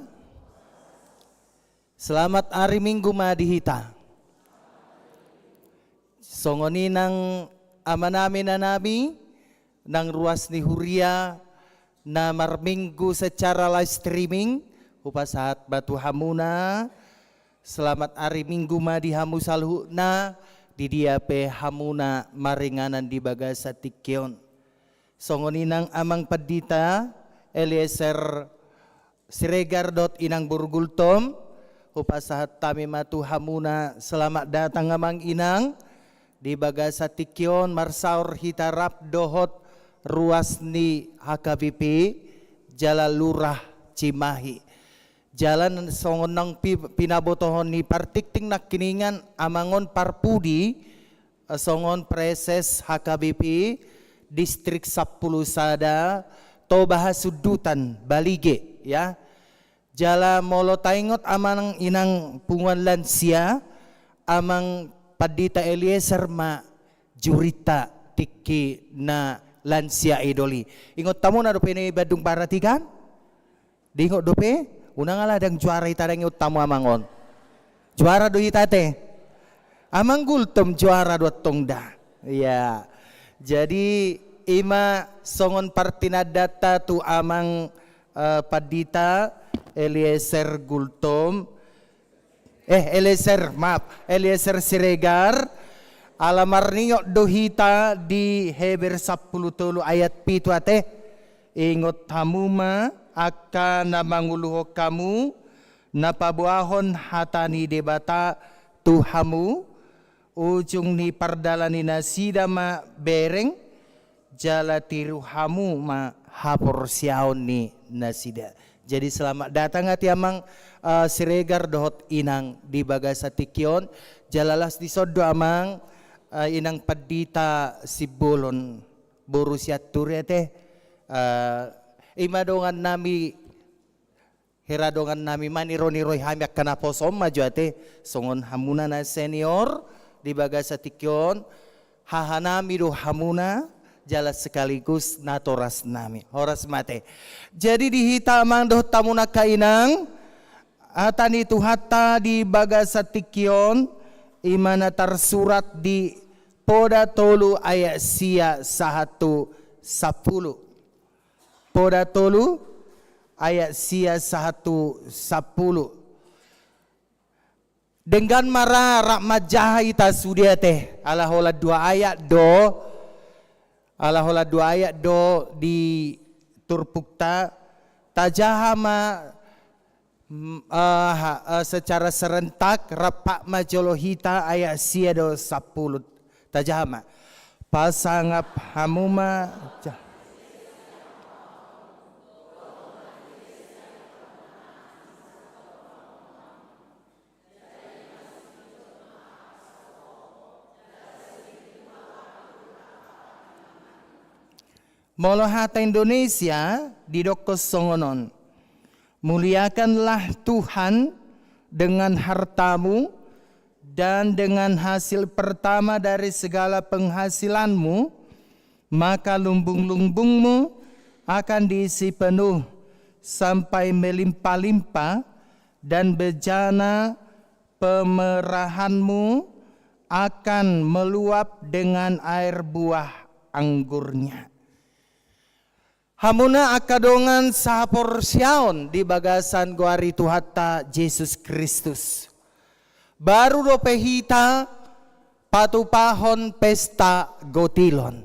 Selamat ari Minggu ma di hita. Songon i nang amanami, inanami, nang ruas ni huria na marminggu secara live streaming, hupasahat ma tu hamuna. Selamat ari Minggu ma di hamu saluhutna, di dia pe hamuna maringanan di bagasan tingki on. Songon i nang Amang Pandita Eliezer Siregar dohot Inang Boru Gultom, hupasahat hami ma tu hamuna selamat datang Amang Inang, di bagasan tingki on marsaor hita rap dohot ruas ni H K B P jala Lurah Cimahi. Jala songon naung pi-, pinabotohon ni partingting nangkiningan, Amang on parpudi, eh, songon Praeses H K B P Distrik Sampulu Sada, Toba Hasundutan, Balige, ya. Jala molo taingot Amang Inang punguan lansia, Amang Pandita Eliezer ma jurinta tingki na lansia i doli. Ingot hamuna dope na i Bandung Barat i kan? Diingot dope, unang ala ndang juara hita ndang ingot hamu Amang on. Juara do hita ate. Amang Gultom juara do antong da. Iya. Jadi i ma songon partinandanta tu Amang, eh, Pandita Eliezer Gultom. Eh, Eliezer, maaf, Eliezer Siregar, ala marningot do hita di Heber sampulu tolu ayat pitu ate, ingot hamu ma angka na manguluhon hamu, na paboahon hata ni Debata tu hamu, ujung ni pardalan ni nasida ma bereng, jala tiru hamu ma haporseaon ni nasida. Jadi selamat datang ate Amang, eh, Siregar dohot Inang di bagasan tingki on. Jala las dison do Amang, eh, Inang Pandita Simbolon boru Sianturi ate, eh, i ma dongan nami, hira dongan nami maniroi-niroi hami angka naposo on ma jo ate, songon hamuna na senior di bagasan tingki on, haha nami do hamuna, jala sekaligus natoras nami. Horas ma ate. Jadi di hita Amang dohot hamuna angka Inang, hata ni Tuhanta di bagasan tingki on, i ma na tarsurat di Poda tolu ayat sia sahat tu sampulu. Poda tolu ayat sia sahat tu sampulu. Denggan ma ra rap manjaha hita sude ate, ala holan dua ayat do, ala holan dua ayat do di turpukta, tajaha ma, mm, eh, ha-, eh, secara serentak, rap ma jolo hita ayat sia do sampulu. Tajaha ma. Pasangap hamu ma, ja- Molo hata Indonesia didokkon songon on. Muliakanlah Tuhan dengan hartamu dan dengan hasil pertama dari segala penghasilanmu, maka lumbung-lumbungmu akan diisi penuh sampai melimpah-limpah, dan bejana pemerahanmu akan meluap dengan air buah anggurnya. Hamuna angka dongan sahaporseaon di bagasan goar ni Tuhanta Jesus Kristus. Baru dope hita patupahon pesta gotilon.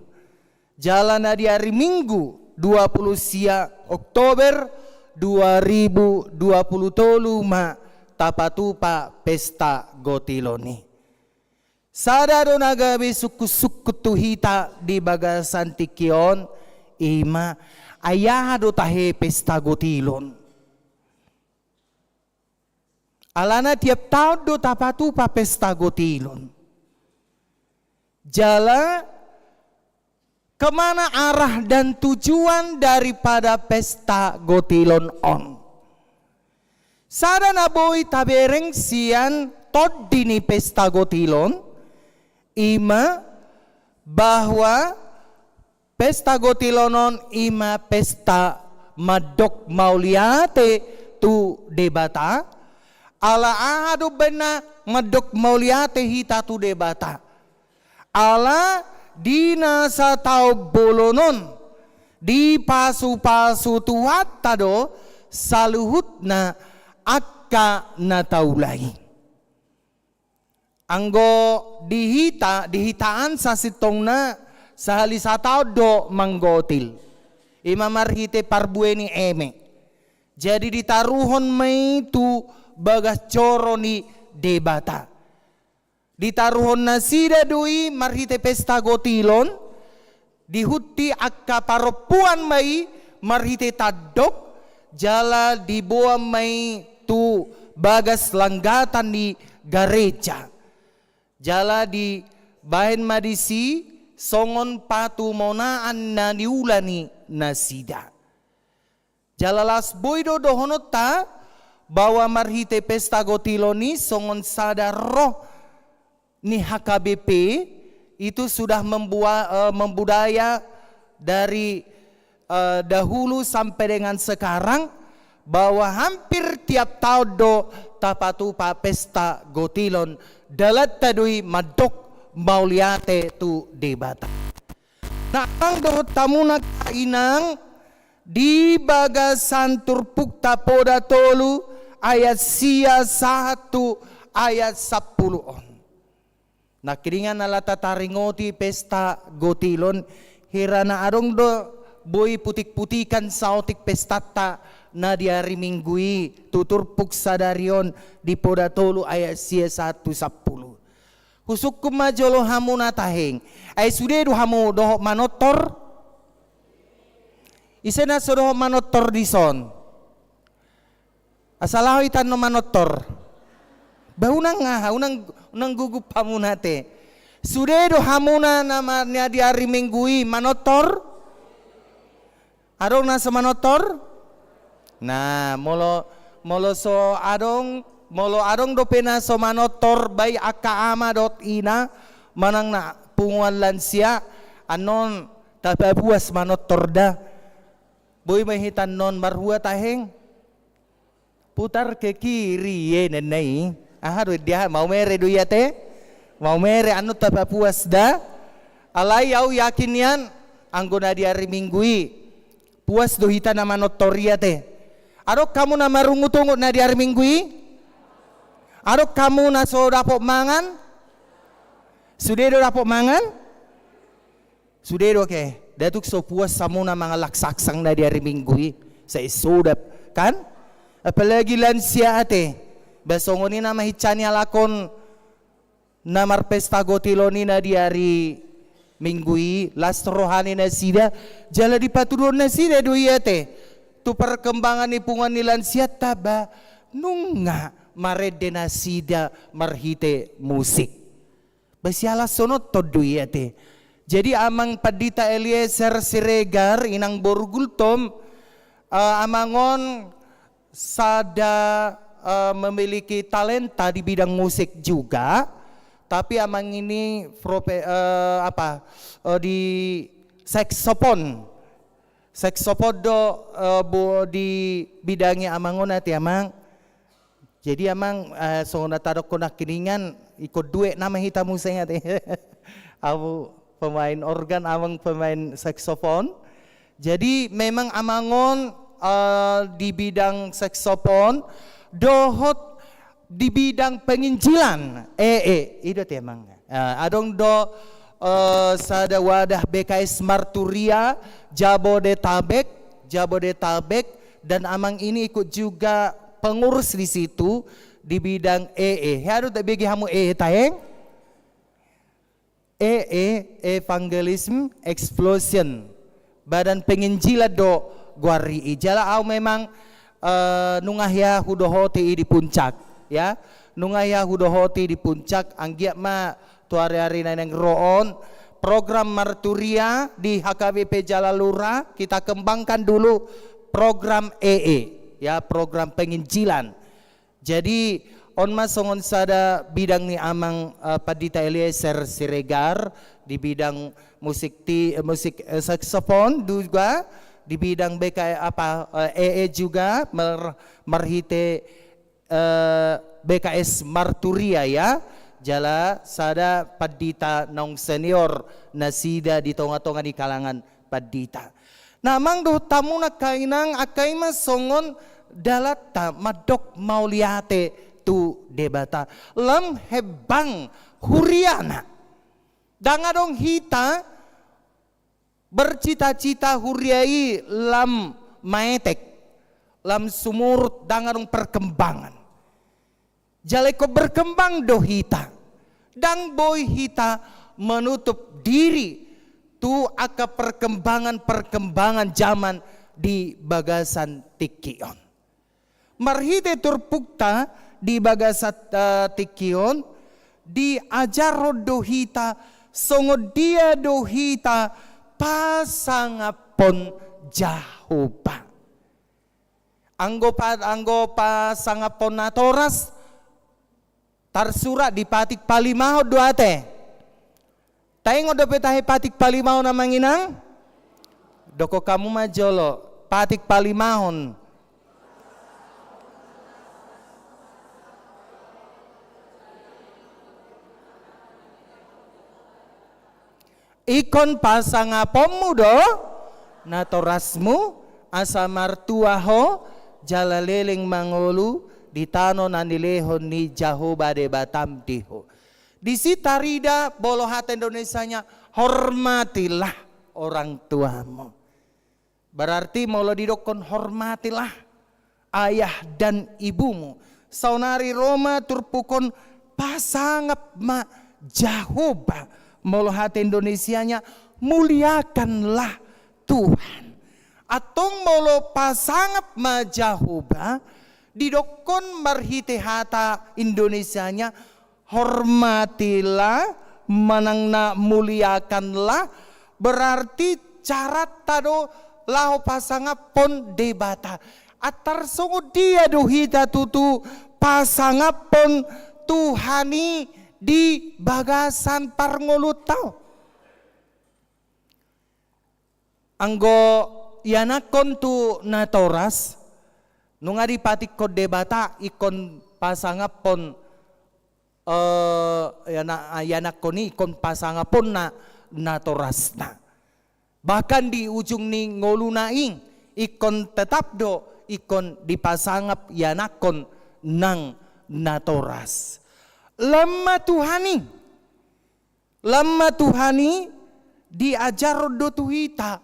Jala na di ari Minggu dua pulu sia Oktober dua ribu dua pulu tolu ma tapatupa pesta gotilon i. Sada do na gabe sungkun-sungkun tu hita di bagasan tingki on, i ma, ai aha do tahe pesta gotilon. Alana tiap taon do tapatupa pesta gotilon. Jala Kemana arah dan tujuan daripada pesta gotilon on? Sada na boi tabereng sian tondi ni pesta gotilon, ima bahwa pesta gotilon on ima pesta mandok mauliate tu Debata. Ala aha do umbaen na mandok mauliate hita tu Debata? Ala di na sataon bolon on dipasupasu Tuhanta do saluhutna angka na taula i. Anggo di hita, di hita an sasintongna sahali sataon do manggotil. Ima marhite parbue ni eme. Jadi ditaruhon ma i tu bagas joro ni Debata. Ditaruhon nasida do i marhite pesta gotilon, dihunti angka parompuan ma i marhite tandok, jala diboan ma i tu bagas langgatan ni gareja. Jala dibaen ma disi songon patumonaan na niula ni nasida. Jala laos boi do dohononta bahwa marhite pesta gotilon i songon sada roh ni H K B P itu sudah membua-, eh, membudaya dari, eh, dahulu sampai dengan sekarang, bahwa hampir tiap taon do tapatupa pesta gotilon, dalanta do i mandok mauliate tu Debata. Na amang dohot hamu angka inang, di bagasan Turpukta poda tolu ayat sia sahat tu ayat sampulu on. Nangkiningan ala tataringoti pesta gotilon, hira na adong do boi putik-putikan saotik pestanta na di ari Minggu i tu turpuk sadari on di poda tolu ayat sia sahat tu sampulu. Husungkun ma jolo hamu na taheng. Ai sude do hamu dohot manortor? Ise na so dohot manortor dison? Asa laho hita annon manortor. Bah, unang aha, unang, unang gugup hamuna ate. Sude do hamuna na ma-, na di ari Minggu i manortor? Adong na so manortor? Nah, molo, molo so adong, molo adong dope na so manortor, baik angka ama dohot ina, manang na punguan lansia, annon tapapuas manortor da. Boi ma hita annon marhua taheng. Putar ke kiri, e, ninna i. Aha do, dia, maumere do i ate? Maumere, annon tapapuas da. Alai au yakin nian, anggo na di ari Minggu i, puas do hita na manortor i ate. Adong hamu na marungut-ungut na di ari Minggu i? Adong hamu na so dapot mangan? Sude do dapot mangan? Sude do ke, nda tung so puas hamuna mangalak saksang na di ari Minggu i, sai sodap, kan? Apalagi lansia ate, ba songon i na mahinsani alak on na marpesta gotilon i na di ari Minggu i, las roha ni nasida, jala dipatuduhon nasida do i ate, tu perkembangan ni punguan ni lansianta ba nunga marende nasida marhite musik. Ba siala songon on do i ate. Jadi Amang Pandita Eliezer Siregar, Inang boru Gultom, eh, amang on sada, eh, memiliki talenta di bidang musik juga, tapi amang ini profe-, eh, apa, eh, di saksofon. Saksofon do, eh, bo-, dibidangi amang on ate amang. Jadi amang, eh, songon na tadokkon nangkiningan, ingkon dua nama hita muse ate. Au pemain organ, amang pemain saksofon. Jadi memang amang on, eh, di bidang saksofon, dohot di bidang penginjilan. E, e, i do ate amang. Eh, adong do, eh, sada wadah B K S Marturia, Jabodetabek, Jabodetabek, dan amang ini ikut juga pengurus di situ di bidang E E. Hea do tabege hamu E E taheng? E E, Evangelism Explosion. Badan penginjilan do goar i. Jala au memang, eh, nunga hea hudohoti i di puncak, ya. Nunga hea hudohoti di puncak, anggiat ma tu ari-ari na naeng ro on, program marturia di H K B P Jalalura, kita kembangkan dulu program E E, ya, program penginjilan. Jadi, on ma songon sada bidang ni amang, eh, Pandita Eliezer Siregar di bidang musik ti-, eh, musik, eh, saksofon, juga di bidang B K, apa, eh, E E juga mer-, marhite, eh, B K S Marturia, ya. Jala sada pandita naung senior nasida di tonga-tonga ni kalangan pandita. Na, amang dohot hamu angka inang, angka i ma songon dalanta mandok mauliate tu Debata lam hembang huriana. Ndang adong hita bercita-cita huria i lam maetek, lam sumurut, ndang adong perkembangan. Jala ingkon berkembang do hita. Ndang boi hita menutup diri tu angka perkembangan-perkembangan zaman di bagasan tingki on. Marhite turpukta di bagasan, eh, tingki on, diajarhon do hita songon dia do hita pasangaphon Jahowa. Anggo pa-, anggo pasangaphon natoras, tarsurat di patik palimahon do ate. Taingot dope tahe patik palimahon, amang inang? Dokkon hamu ma jolo, patik palimahon. Ingkon pasangaphonmu do natorasmu, asa martua ho, jala leleng mangolu di tano na nilehon ni Jahowa Debatam di ho. Disi tarida molo hata Indonesianya, hormatilah orang tuamu. Berarti molo didokkon hormatilah ayah dan ibumu, saonari ro ma turpuk on, pasangap ma Jahowa. Molo hata Indonesianya, muliakanlah Tuhan. Antong molo pasangap ma Jahowa, didokkon marhite hata Indonesianya, hormatilah manang na muliakanlah, berarti caranta do laho pasangaphon Debata. Antar songon dia do hita tutu pasangaphon Tuhan i di bagasan parngoluonta on? Anggo ianakhon tu natoras, nunga dipatikkon Debata ingkon pasangaphon, eh, iana-, ianakhon i ingkon pasangaphonna natorasna. Bahkan di ujung ni ngoluna i ingkon tetap do ingkon dipasangap ianakhon nang natoras. Lam ma Tuhan i. Lam ma Tuhan i diajarhon do tu hita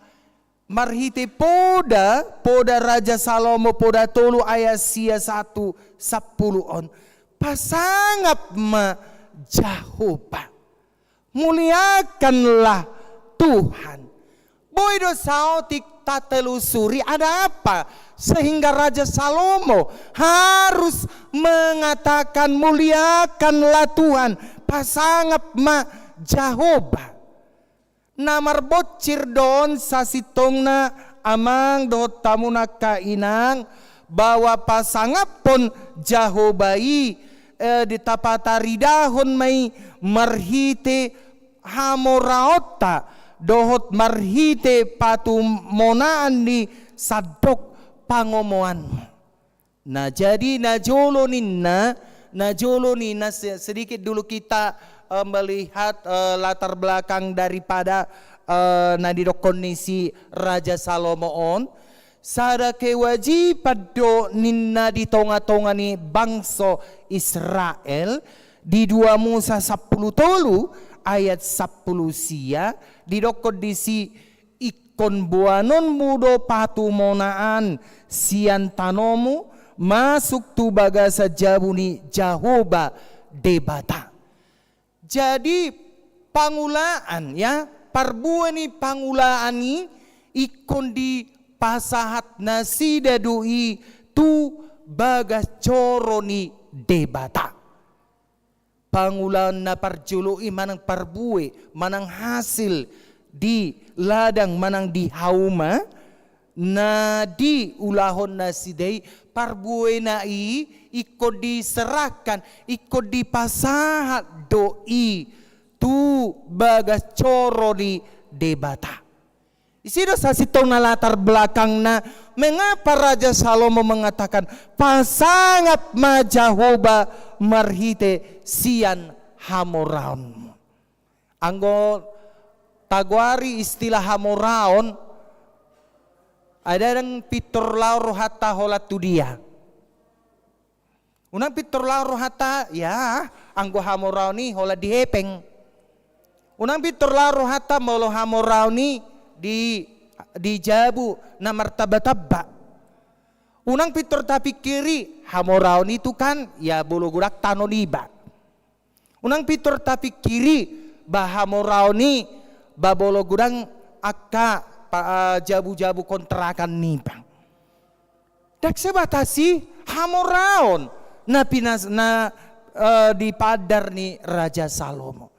marhite poda, poda Raja Salomo, poda tolu ayat sia sahat tu sampulu on. Pasangap ma Jahowa. Muliakanlah Tuhan. Boi do saotik tatelusuri, ada apa sehingga Raja Salomo harus mengatakan, "Muliakanlah Tuhan, pasangap ma Jahowa"? Na marbonsir do on sasintongna, amang dohot hamu angka inang, bahwa pasangaphon Jahowa i, eh, di tapataridahon ma i marhite hamoraonta dohot marhite patumonaan ni sandok pangomoanmu. Na jadi na jolo ninna, na jolo ninna se-, sedikit dulu kita, eh, melihat, eh, latar belakang daripada, eh, na didokkon ni si Raja Salomo on. Sada kewajiban do ninna di tonga-tonga ni bangso Israel, di dua Musa sampulu tolu ayat sampulu sia, didokkon disi, ingkon boanonmu do patumonaan sian tanomu masuk tu bagasan jabu ni Jahowa Debata. Jadi pangulaan, ya, parbue ni pangulaan i ingkon dipasahat nasida do i tu bagas joro ni Debata. pangulaon na parjolo i manang parbue, manang hasil di ladang manang di hauma, na diulahon nasida i, parbuena i ingkon diserahkan, ingkon dipasahat do i tu bagas joro ni Debata. Isi do sasintongna latar belakangna, mengapa Raja Salomo mengatakan, "Pasangap ma Jahowa marhite sian hamoraonmu." Anggo tagoari istilah hamoraon, ai ndang pintor laho rohanta holan tu dia. Unang pintor laho rohanta, ya, anggo hamoraon i holan di hepeng. Unang pintor laho rohanta molo hamoraon i di, di jabu na martamba-tamba. Unang pintor tapingkiri hamoraon i tu kan, ya, molo godang tano niba. Unang pintor tapingkiri ba hamoraon i ba molo godang angka pa-, eh, jabu-jabu kontrakan niba. Ndang sebatas i hamoraon na pinas-, na, eh, di pandar ni Raja Salomo.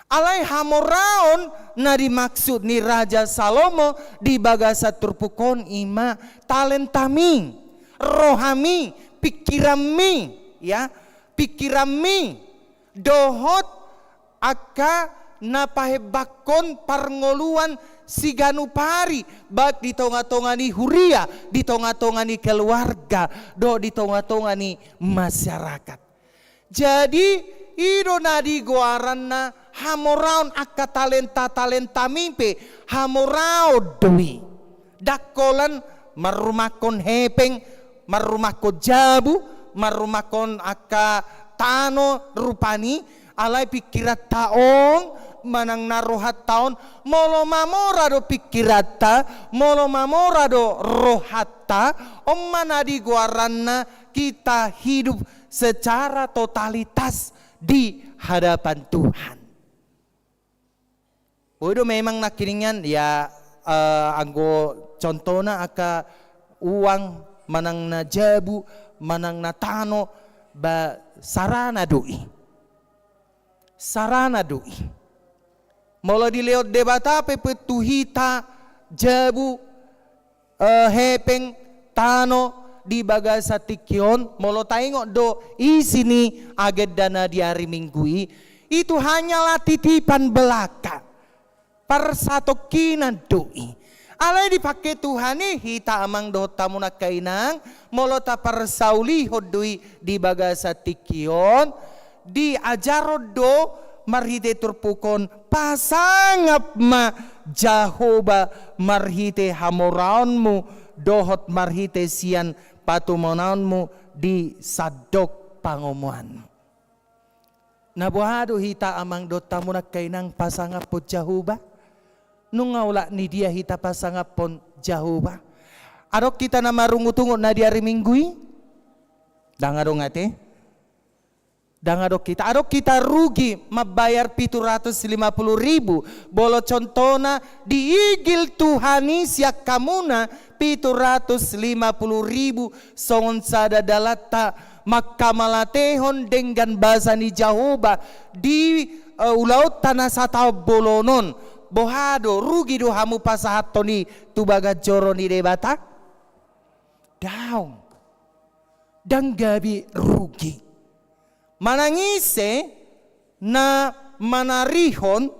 Alai hamoraon na dimaksud ni Raja Salomo di bagasan turpuk on i ma talentami, rohami, pingkiranmi, ya, pingkiranmi, dohot angka na pahembangkon parngoluan siganup ari, baik di tonga-tonga ni huria, di tonga-tonga ni keluarga, dohot di tonga-tonga ni masyarakat. Jadi, i do na digoaranna hamoraon, angka talenta-talentami pe hamoraon do i. Ndang holan marrumahkon hepeng, marrumahkon jabu, marrumahkon angka tano rupani, alai pingkiranta on, manang na rohanta on, molo mamora do pingkiranta, molo mamora do rohanta, on ma na digoaranna kita hidup secara totalitas di hadapan Tuhan. Boi do memang nangkiningan, ya, eh, anggo contohna angka uang, manang na jabu, manang na tano, ba sarana do i. Sarana do i. Molo dilehon Debata pe, pe tu hita jabu, eh, hepeng, tano di bagasan tingki on, molo taingot do isi ni agenda na di ari Minggu i, itu hanyalah titipan belaka. Parsatongkinan do i. Alai dipangke Tuhan i hita amang dohot hamu nangkaningan, molo taparsaulihon do i di bagasan tingki on, diajarhon do marhite turpuk on, pasangap ma Jahowa marhite hamoraonmu, dohot marhite sian patumonaonmu di sandok pangomoanmu. Na boha do hita amang dohot hamu nangkaningan pasangaphon Jahowa? Nunga olat ni dia hita pasangaphon Jahowa? Adong hita na marungut-ungut na di ari Minggu i? Ndang adong ate? Ndang adong hita. Adong hita rugi mambayar pitu ratus lima puluh ribu. Molo contohna diigil Tuhan i sian hamuna pitu ratus lima puluh ribu songon sada dalanta mangkamalatehon denggan basa ni Jahowa di, eh, ulaonta na sataon bolon on. Boha do, rugi do hamu pasahathon i tu bagas joro ni Debata? Daong. Ndang gabe rugi. Manang ise na manarihon,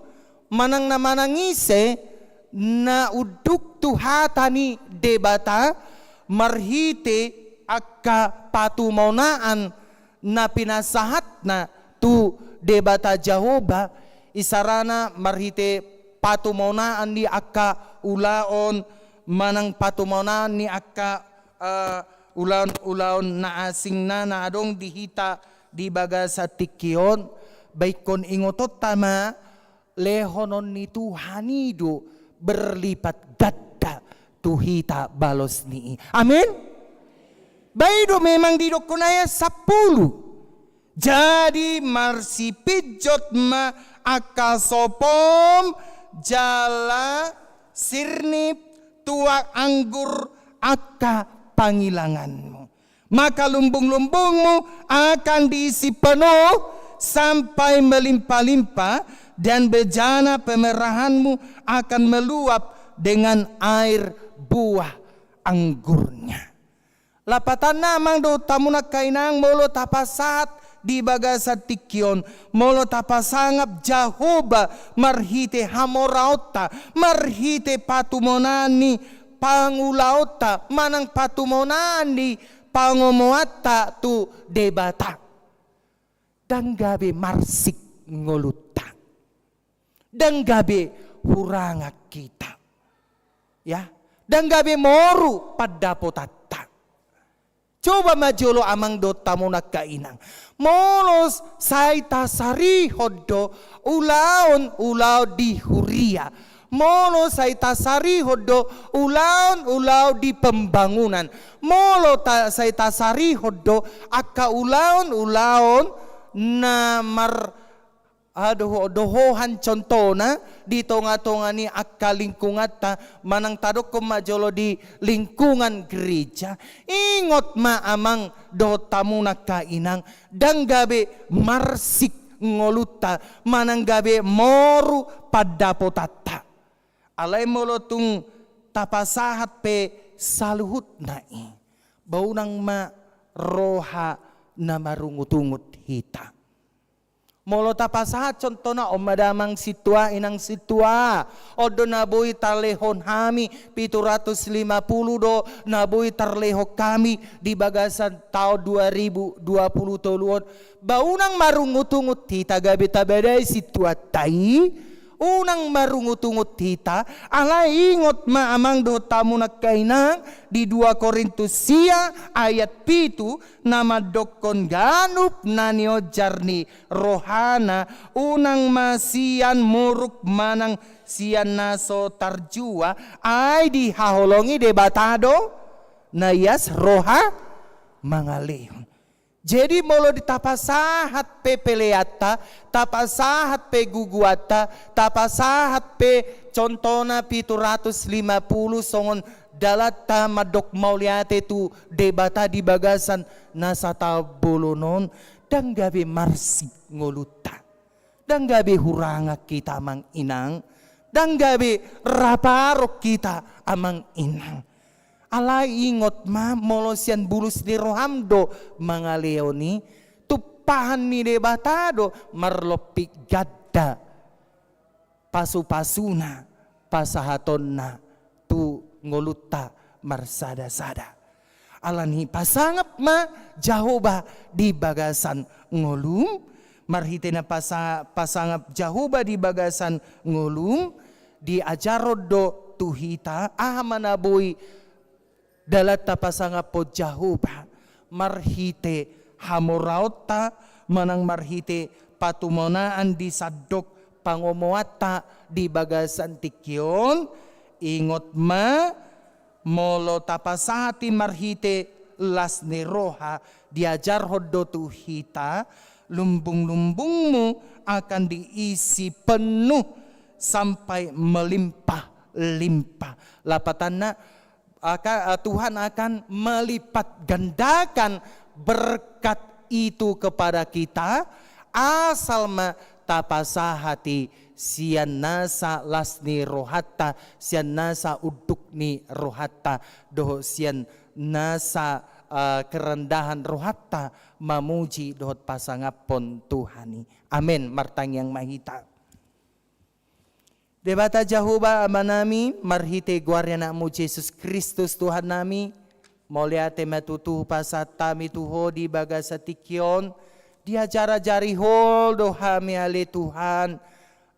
manang na manang ise na unduk tu hata ni Debata marhite angka patumonaan na pinasahatna tu Debata Jahowa, isarana marhite patumonaan ni angka ulaon, manang patumonaan ni angka, eh, ulaon-ulaon na asing na, na adong di hita di bagasan tingki on, ba ingkon ingotonta ma, lehonon ni Tuhan i do berlipat ganda tu hita balos ni i. Amin. Ba i do memang didokkon ayat sampulu. Jadi marsipinjot ma angka sopom jala sirnip tuak anggur angka pangilanganmu. Maka lumbung-lumbungmu akan diisi penuh sampai melimpah-limpah, dan bejana pemerahanmu akan meluap dengan air buah anggurnya. Lapatanna amang dohot hamu nangkaningan, molo tapasahat di bagasan tingki on, molo tapasangap Jahowa marhite hamoraonta, marhite patumonaan ni pangulaonta, manang patumonaan ni pangomoanta tu Debata, ndang gabe marsik ngolunta. Ndang gabe hurangan hita. Ya, ndang gabe moru pandapotanta. Coba ma jolo amang dohot hamu nangkaningan. Molo sai tasarihon do ulaon, ulaon di huria. Molo sai tasarihon do ulaon, ulaon di pembangunan. Molo ta-, sai tasarihon do angka ulaon, ulaon na mar-, ah, doho-, dohohan contohna di tonga-tonga ni angka lingkunganta, manang tadokkon ma jolo di lingkungan gereja. Ingot ma amang dohot hamu nangkaningan, ndang gabe marsik ngolunta, manang gabe moru pandapotanta. Alai molo tung tapasahat pe saluhutna i, ba unang ma roha na marungut-ungut hita. Molo tapasahat contohna, on ma damang sintua, inang sintua, on do na boi tarlehon hami, pitu ratus lima puluh do na boi tarlehon hami di bagasan taon dua ribu dua puluh tolu on. Ba unang marungut-ungut hita gabe tabadai sintuanta i, unang marungut-ungut hita, alai ingot ma amang dohot hamu nangkaningan di dua Korintus sia ayat pitu, na mandokkon ganup na nionjar ni rohana, unang ma sian muruk manang sian na so tarjua, ai dihaholongi Debata do na ias roha mangalehon. Jadi molo di tapasahat pe peleanta, tapasahat pe guguanta, tapasahat pe contohna pitu ratus lima puluh songon dalanta mandok mauliate tu Debata di bagasan na sataon bolon on, ndang gabe marsik ngolunta. Ndang gabe hurangan hita amang inang, ndang gabe rap arok hita amang inang. Alai ingot ma, molo sian bulus ni roham do mangalehon i, tumpahan ni Debata do marlompit ganda pasupasuna, pasahatonna tu ngolunta marsada-sada. Alani i pasangap ma Jahowa di bagasan ngolum, marhite na pasa-, pasangap Jahowa di bagasan ngolum, diajarhon do tu hita aha ma na boi dalanta pasangaphon Jahowa, marhite hamoraonta, manang marhite patumonaan di sandok pangomoanta di bagasan tingki on. Ingot ma, molo tapasahat i marhite las ni roha, diajarhon do tu hita, lumbung-lumbungmu akan diisi penuh sampai melimpah-limpah. Lapatanna, aka-, eh, Tuhan akan melipat gandakan berkat itu kepada kita, asal ma tapasahat i sian nasa las ni rohanta, sian nasa unduk ni rohanta, dohot sian nasa, eh, kerendahan rohanta mamuji dohot pasangaphon Tuhan i. Amen. Martangiang ma hita. Debata Jahowa Amanami, marhite goar ni Anakmu Jesus Kristus Tuhannami, mauliate ma tutu hupasahat hami tu Ho di bagasan tingki on, diajar-ajari Ho do hami ale Tuhan,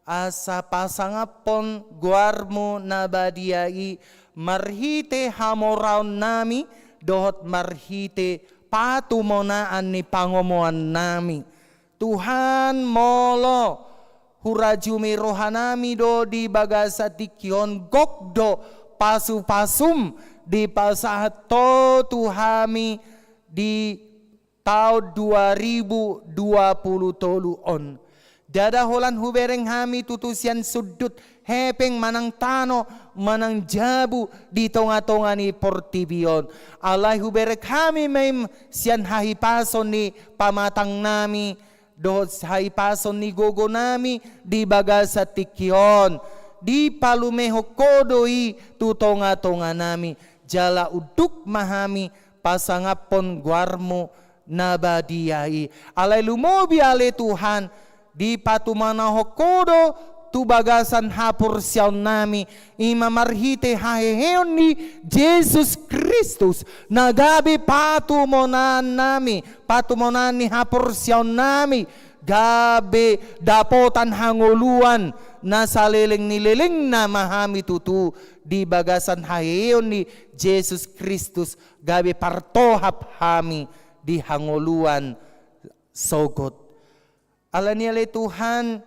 asa pasangaphon goarMu na badia i marhite hamoraonnami, dohot marhite patumonaan ni pangomoannami. Tuhan, molo hurajumi rohanami do di bagasan tingki on, gok do pasupasum dipasahat Ho tu hami di taon dua ribu dua puluh tolu on. Ndada holan hubereng hami tutu sian sundut hepeng manang tano manang jabu di tonga-tonga ni portibi on. Alai hubereng hami ma i sian hahipason ni pamatangnami, dohot hahipason ni gogonami di bagasan tingki on. Dipalumehon Ho do i tu tongatonganami, jala unduk ma hami pasangaphon goarMu na badia i. Alai lumobi ale Tuhan, dipatumanahon Ho do tu bagasan haporseaonnami, i ma marhite haheheon ni Jesus Kristus, na gabe patumonaannami, patumonaan ni haporseaonnami, gabe dapotan hangoluan na saleleng ni lelengna ma hami tutu di bagasan haheheon ni Jesus Kristus, gabe partohap hami di hangoluan sogot. Alani i ale Tuhan,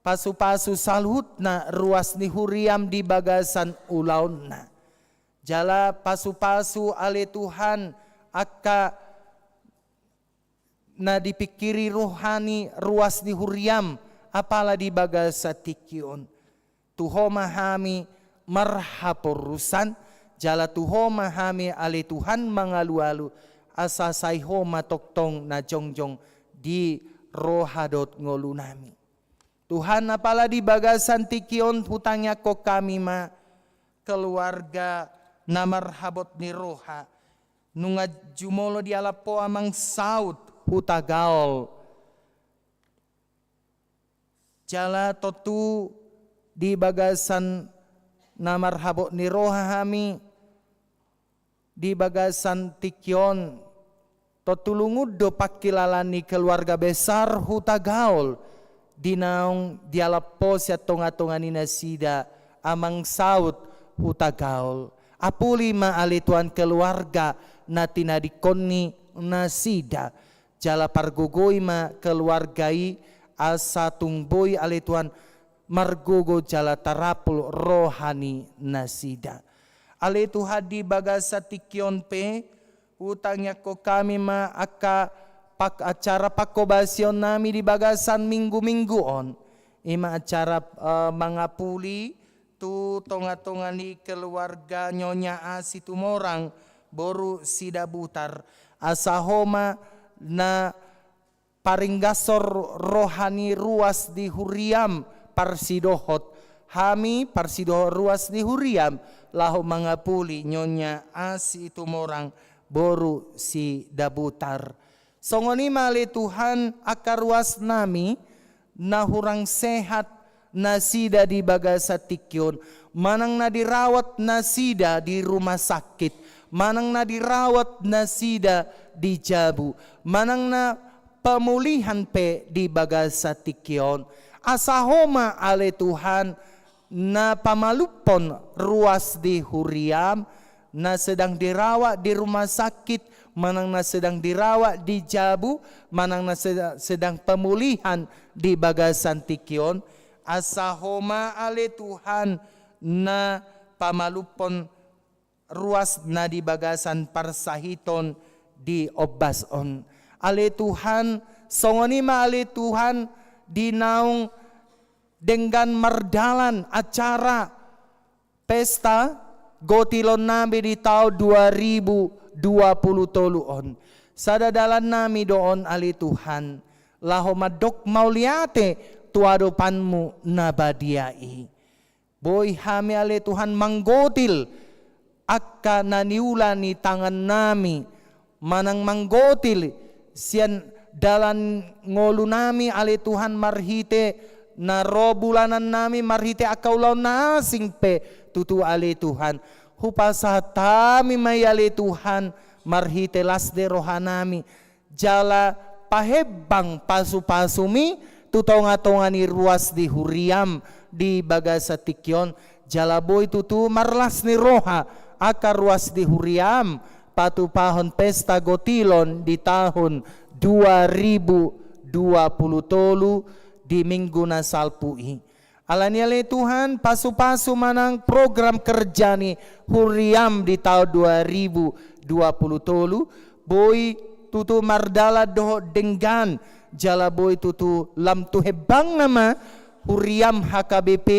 pasupasu saluhutna ruas ni huriaM di bagasan ulaonna. Jala pasupasu ale Tuhan, angka na dipingkiri roha ni ruas ni huriaM, apala di bagasan tingki on. Tu Ho ma hami marhaporusan, jala tu Ho ma hami ale Tuhan mangalualu, asa sai Ho ma tongtong na jongjong di roha dohot ngolunami. Tuhan, apala di bagasan tingki on hutangiangkon hami ma keluarga na marhabot ni roha, nunga jumolo dialap Ho amang saut Hutagaol. Jala tontu di bagasan na marhabot ni roha hami, di bagasan tingki on, tontu lungun do pangkilalaan ni keluarga besar Hutagaol, di naung dialap Ho sian tongatonga ni nasida amang saut Hutagaol. Apuli ma ale Tuhan keluarga na tinadingkon ni nasida. Jala pargogoi ma keluarga i asa tung boi ale Tuhan margogo jala tarapul roha ni nasida. Ale Tuhan, di bagasan tingki on pe, hutangiangkon hami ma angka pak-, acara panghobasion nami di bagasan minggu-minggu on. I ma acara, eh, mangapuli tu tongatonga ni keluarga Nyonya A Situmorang, boru Sidabutar. Asa Ho ma na paringgashon roha ni ruas di huriaM parsidohot hami, parsidohot ruas di huriaM, laho mangapuli Nyonya A Situmorang, boru Sidabutar. Songon i ma ale Tuhan angka ruas nami na hurang sehat nasida di bagasan tingki on, manang na dirawat nasida di rumah sakit, manang na dirawat nasida di jabu, manang na pamulihan pe di bagasan tingki on. Asa Ho ma ale Tuhan na pamalumhon ruas di huriaM, na sedang dirawat di rumah sakit, manang na sedang dirawat di jabu, manang na seda-, sedang pemulihan di bagasan tingki on. Asa Ho ma ale Tuhan na pamalumhon ruas na di bagasan parsahiton di ombas on. Ale Tuhan, songon i ma ale Tuhan di naung denggan mardalan acara pesta gotilon nami di taon dua ribu dua puluh tolu on. Sada dalan nami do on ale Tuhan, laho mandok mauliate tu adopanMu na badia i. Boi hami ale Tuhan manggotil angka na niula ni tangan nami, manang manggotil sian dalan ngolu nami ale Tuhan marhite na ro bulanan nami marhite angka ulaon na asing pe tutu ale Tuhan. Hupasahat hami ma i ale Tuhan marhite las ni roha nami. Jala pahembang pasupasuMi tu tongatonga ni ruas di huriaM di bagasan tingki on, jala boi tutu marlas ni roha angka ruas di huriaM patupahon pesta gotilon di taon dua ribu dua puluh tolu di minggu na salpu i. Alani i ale Tuhan, pasupasu manang program kerja ni huriaM di taon dua ribu dua puluh tolu, boi tutu mardalan dohot denggan, jala boi tutu lam tu hembangna ma huriaM H K B P,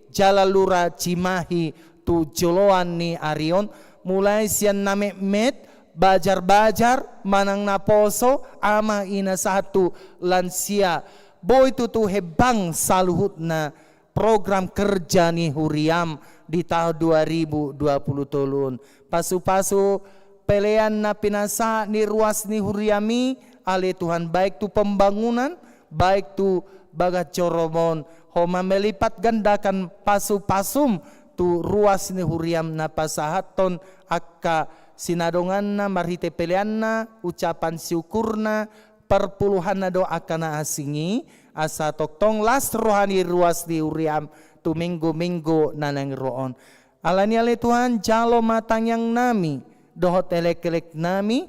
jala Lura Cimahi tu joloan ni ari on, mulai sian na metmet, bajar-bajar, manang naposo, ama ina sahat tu lansia, boi tutu hembang saluhutna program kerja ni huriam di tahun dua ribu dua puluh tolu on. Pasu-pasu pelean na pinasahat ni ruas ni huriam i, ale Tuhan, baik tu pembangunan, baik tu bagas joro on, ho ma melipat gandakan pasu-pasum tu ruas ni huriam na pasahathon angka sinadonganna marhite peleanna, ucapan syukurna, parpuluhanna dohot angka na asing i, asa tongtong las roha ni ruas ni huriam tu minggu-minggu na naeng ro on. Alani i ale Tuhan, jalo ma tangiang nami dohot elek-elek nami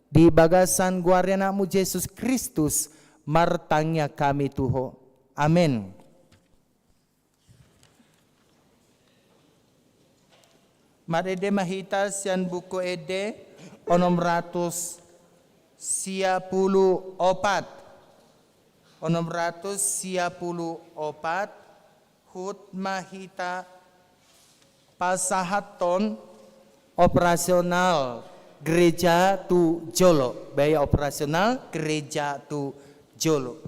di bagasan goar ni Anakmu Jesus Kristus, martangiang hami tu Ho. Amen. Marende ma hita sian Buku Ende onom ratus sia pulu opat. Onom ratus sia pulu opat, hut ma hita pasahathon operasional gereja tu jolo. Baen operasional gereja tu jolo.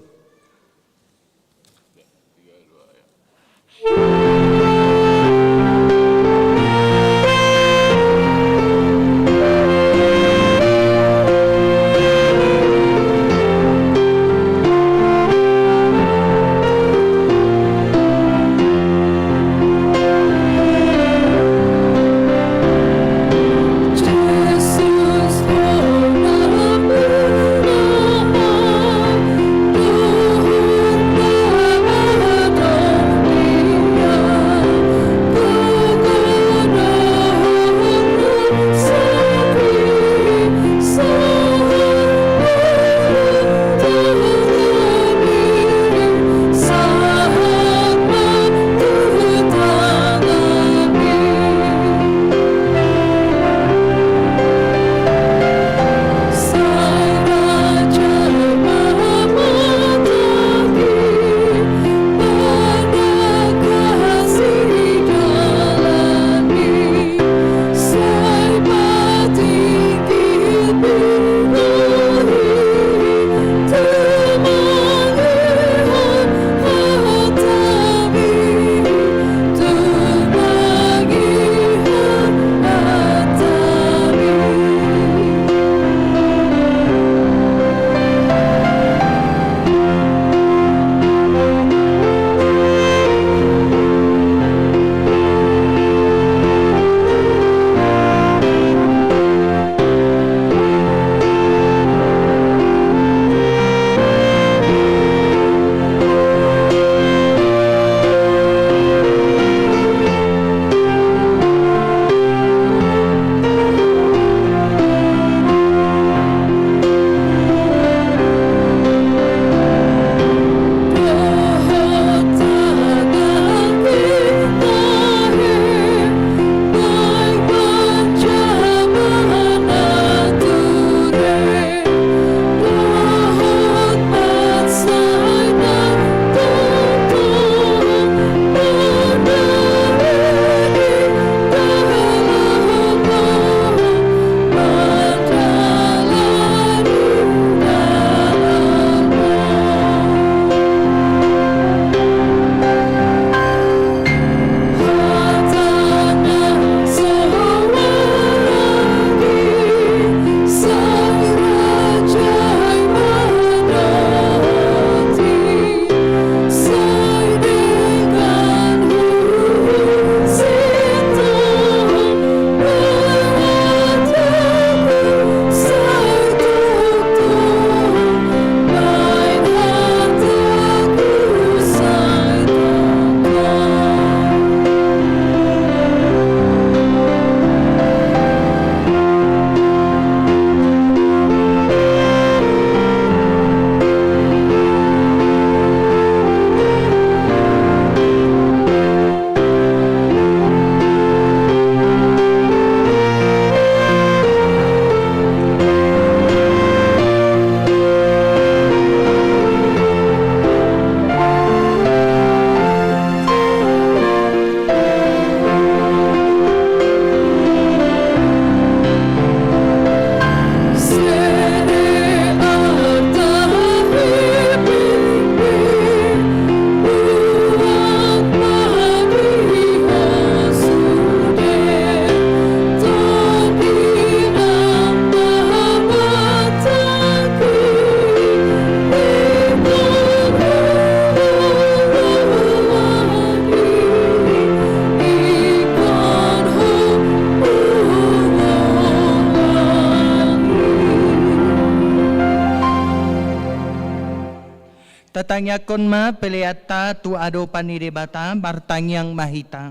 Tangiangkon ma peleanta tu adopan ni Debata, martangiang ma hita.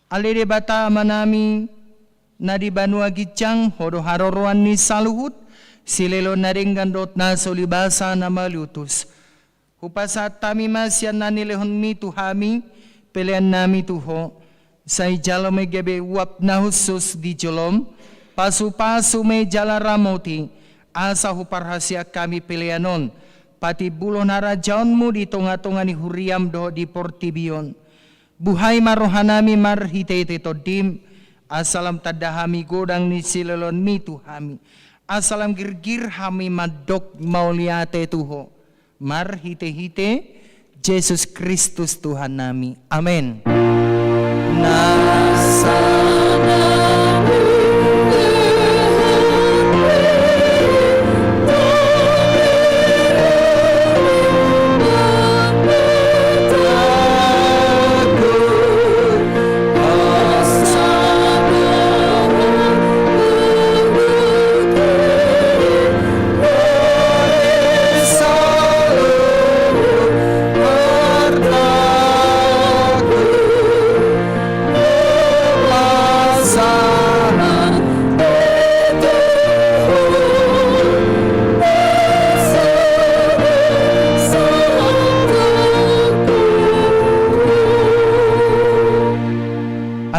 Ale Debata Amanami na di banua ginjang, Ho do haroroan ni saluhut, silehon na denggan dohot na so ulibasa na mauliutus. Hupasahat hami ma sian na nilehonMi tu hami peleannami tu Ho. Sai jalo ma i gabe uap na hushus di joloM, pasupasu ma i jala ramoti, asa huparhaseang hami pelean on, patimbulhon harajaonMu di tongatonga ni huriaM dohot di portibi on. Buhai ma rohanami marhitehite TondiM, asa lam tanda hami godang ni silehonMi tu hami, asa lam girgir hami mandok mauliate tu Ho, marhitehite Jesus Kristus Tuhannami. Amen.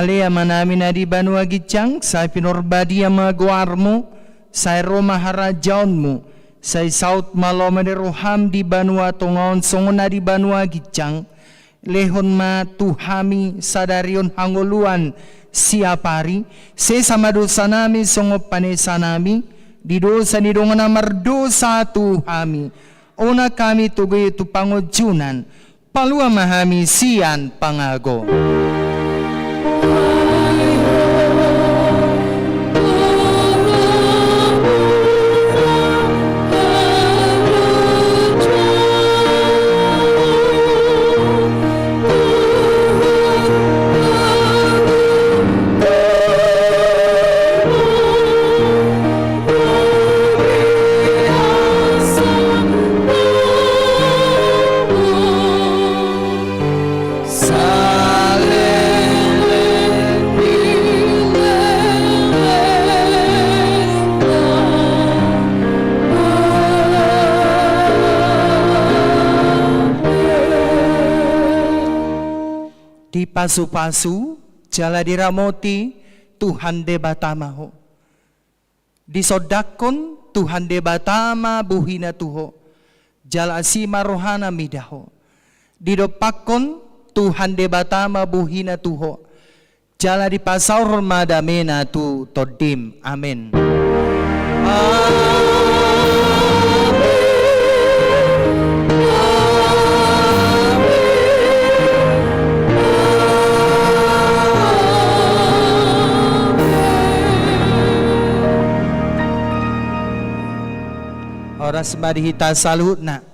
Ale Amanami na di banua ginjang, sai pinarbadia ma goarMu, sai ro ma harajaonMu, sai saut ma lomo ni rohaM di banua tonga on songon na di banua ginjang. Lehon ma tu hami sadari on hangoluan siapari, sesa ma dosanami songon panesanami di dosa ni dongan na mardosa tu hami. Unang hami togihon tu pangunjunan, palua ma hami sian pangago. Dipasupasu jala diramoti Tuhan Debata ma ho. Disondangkon Tuhan Debata ma bohina tu ho, jala asi ma rohana mida ho. Didompakkon Tuhan Debata ma bohina tu ho, jala dipasaorhon ma damena tu tondim. Amen. Amen. Horas ma di hita saluhutna.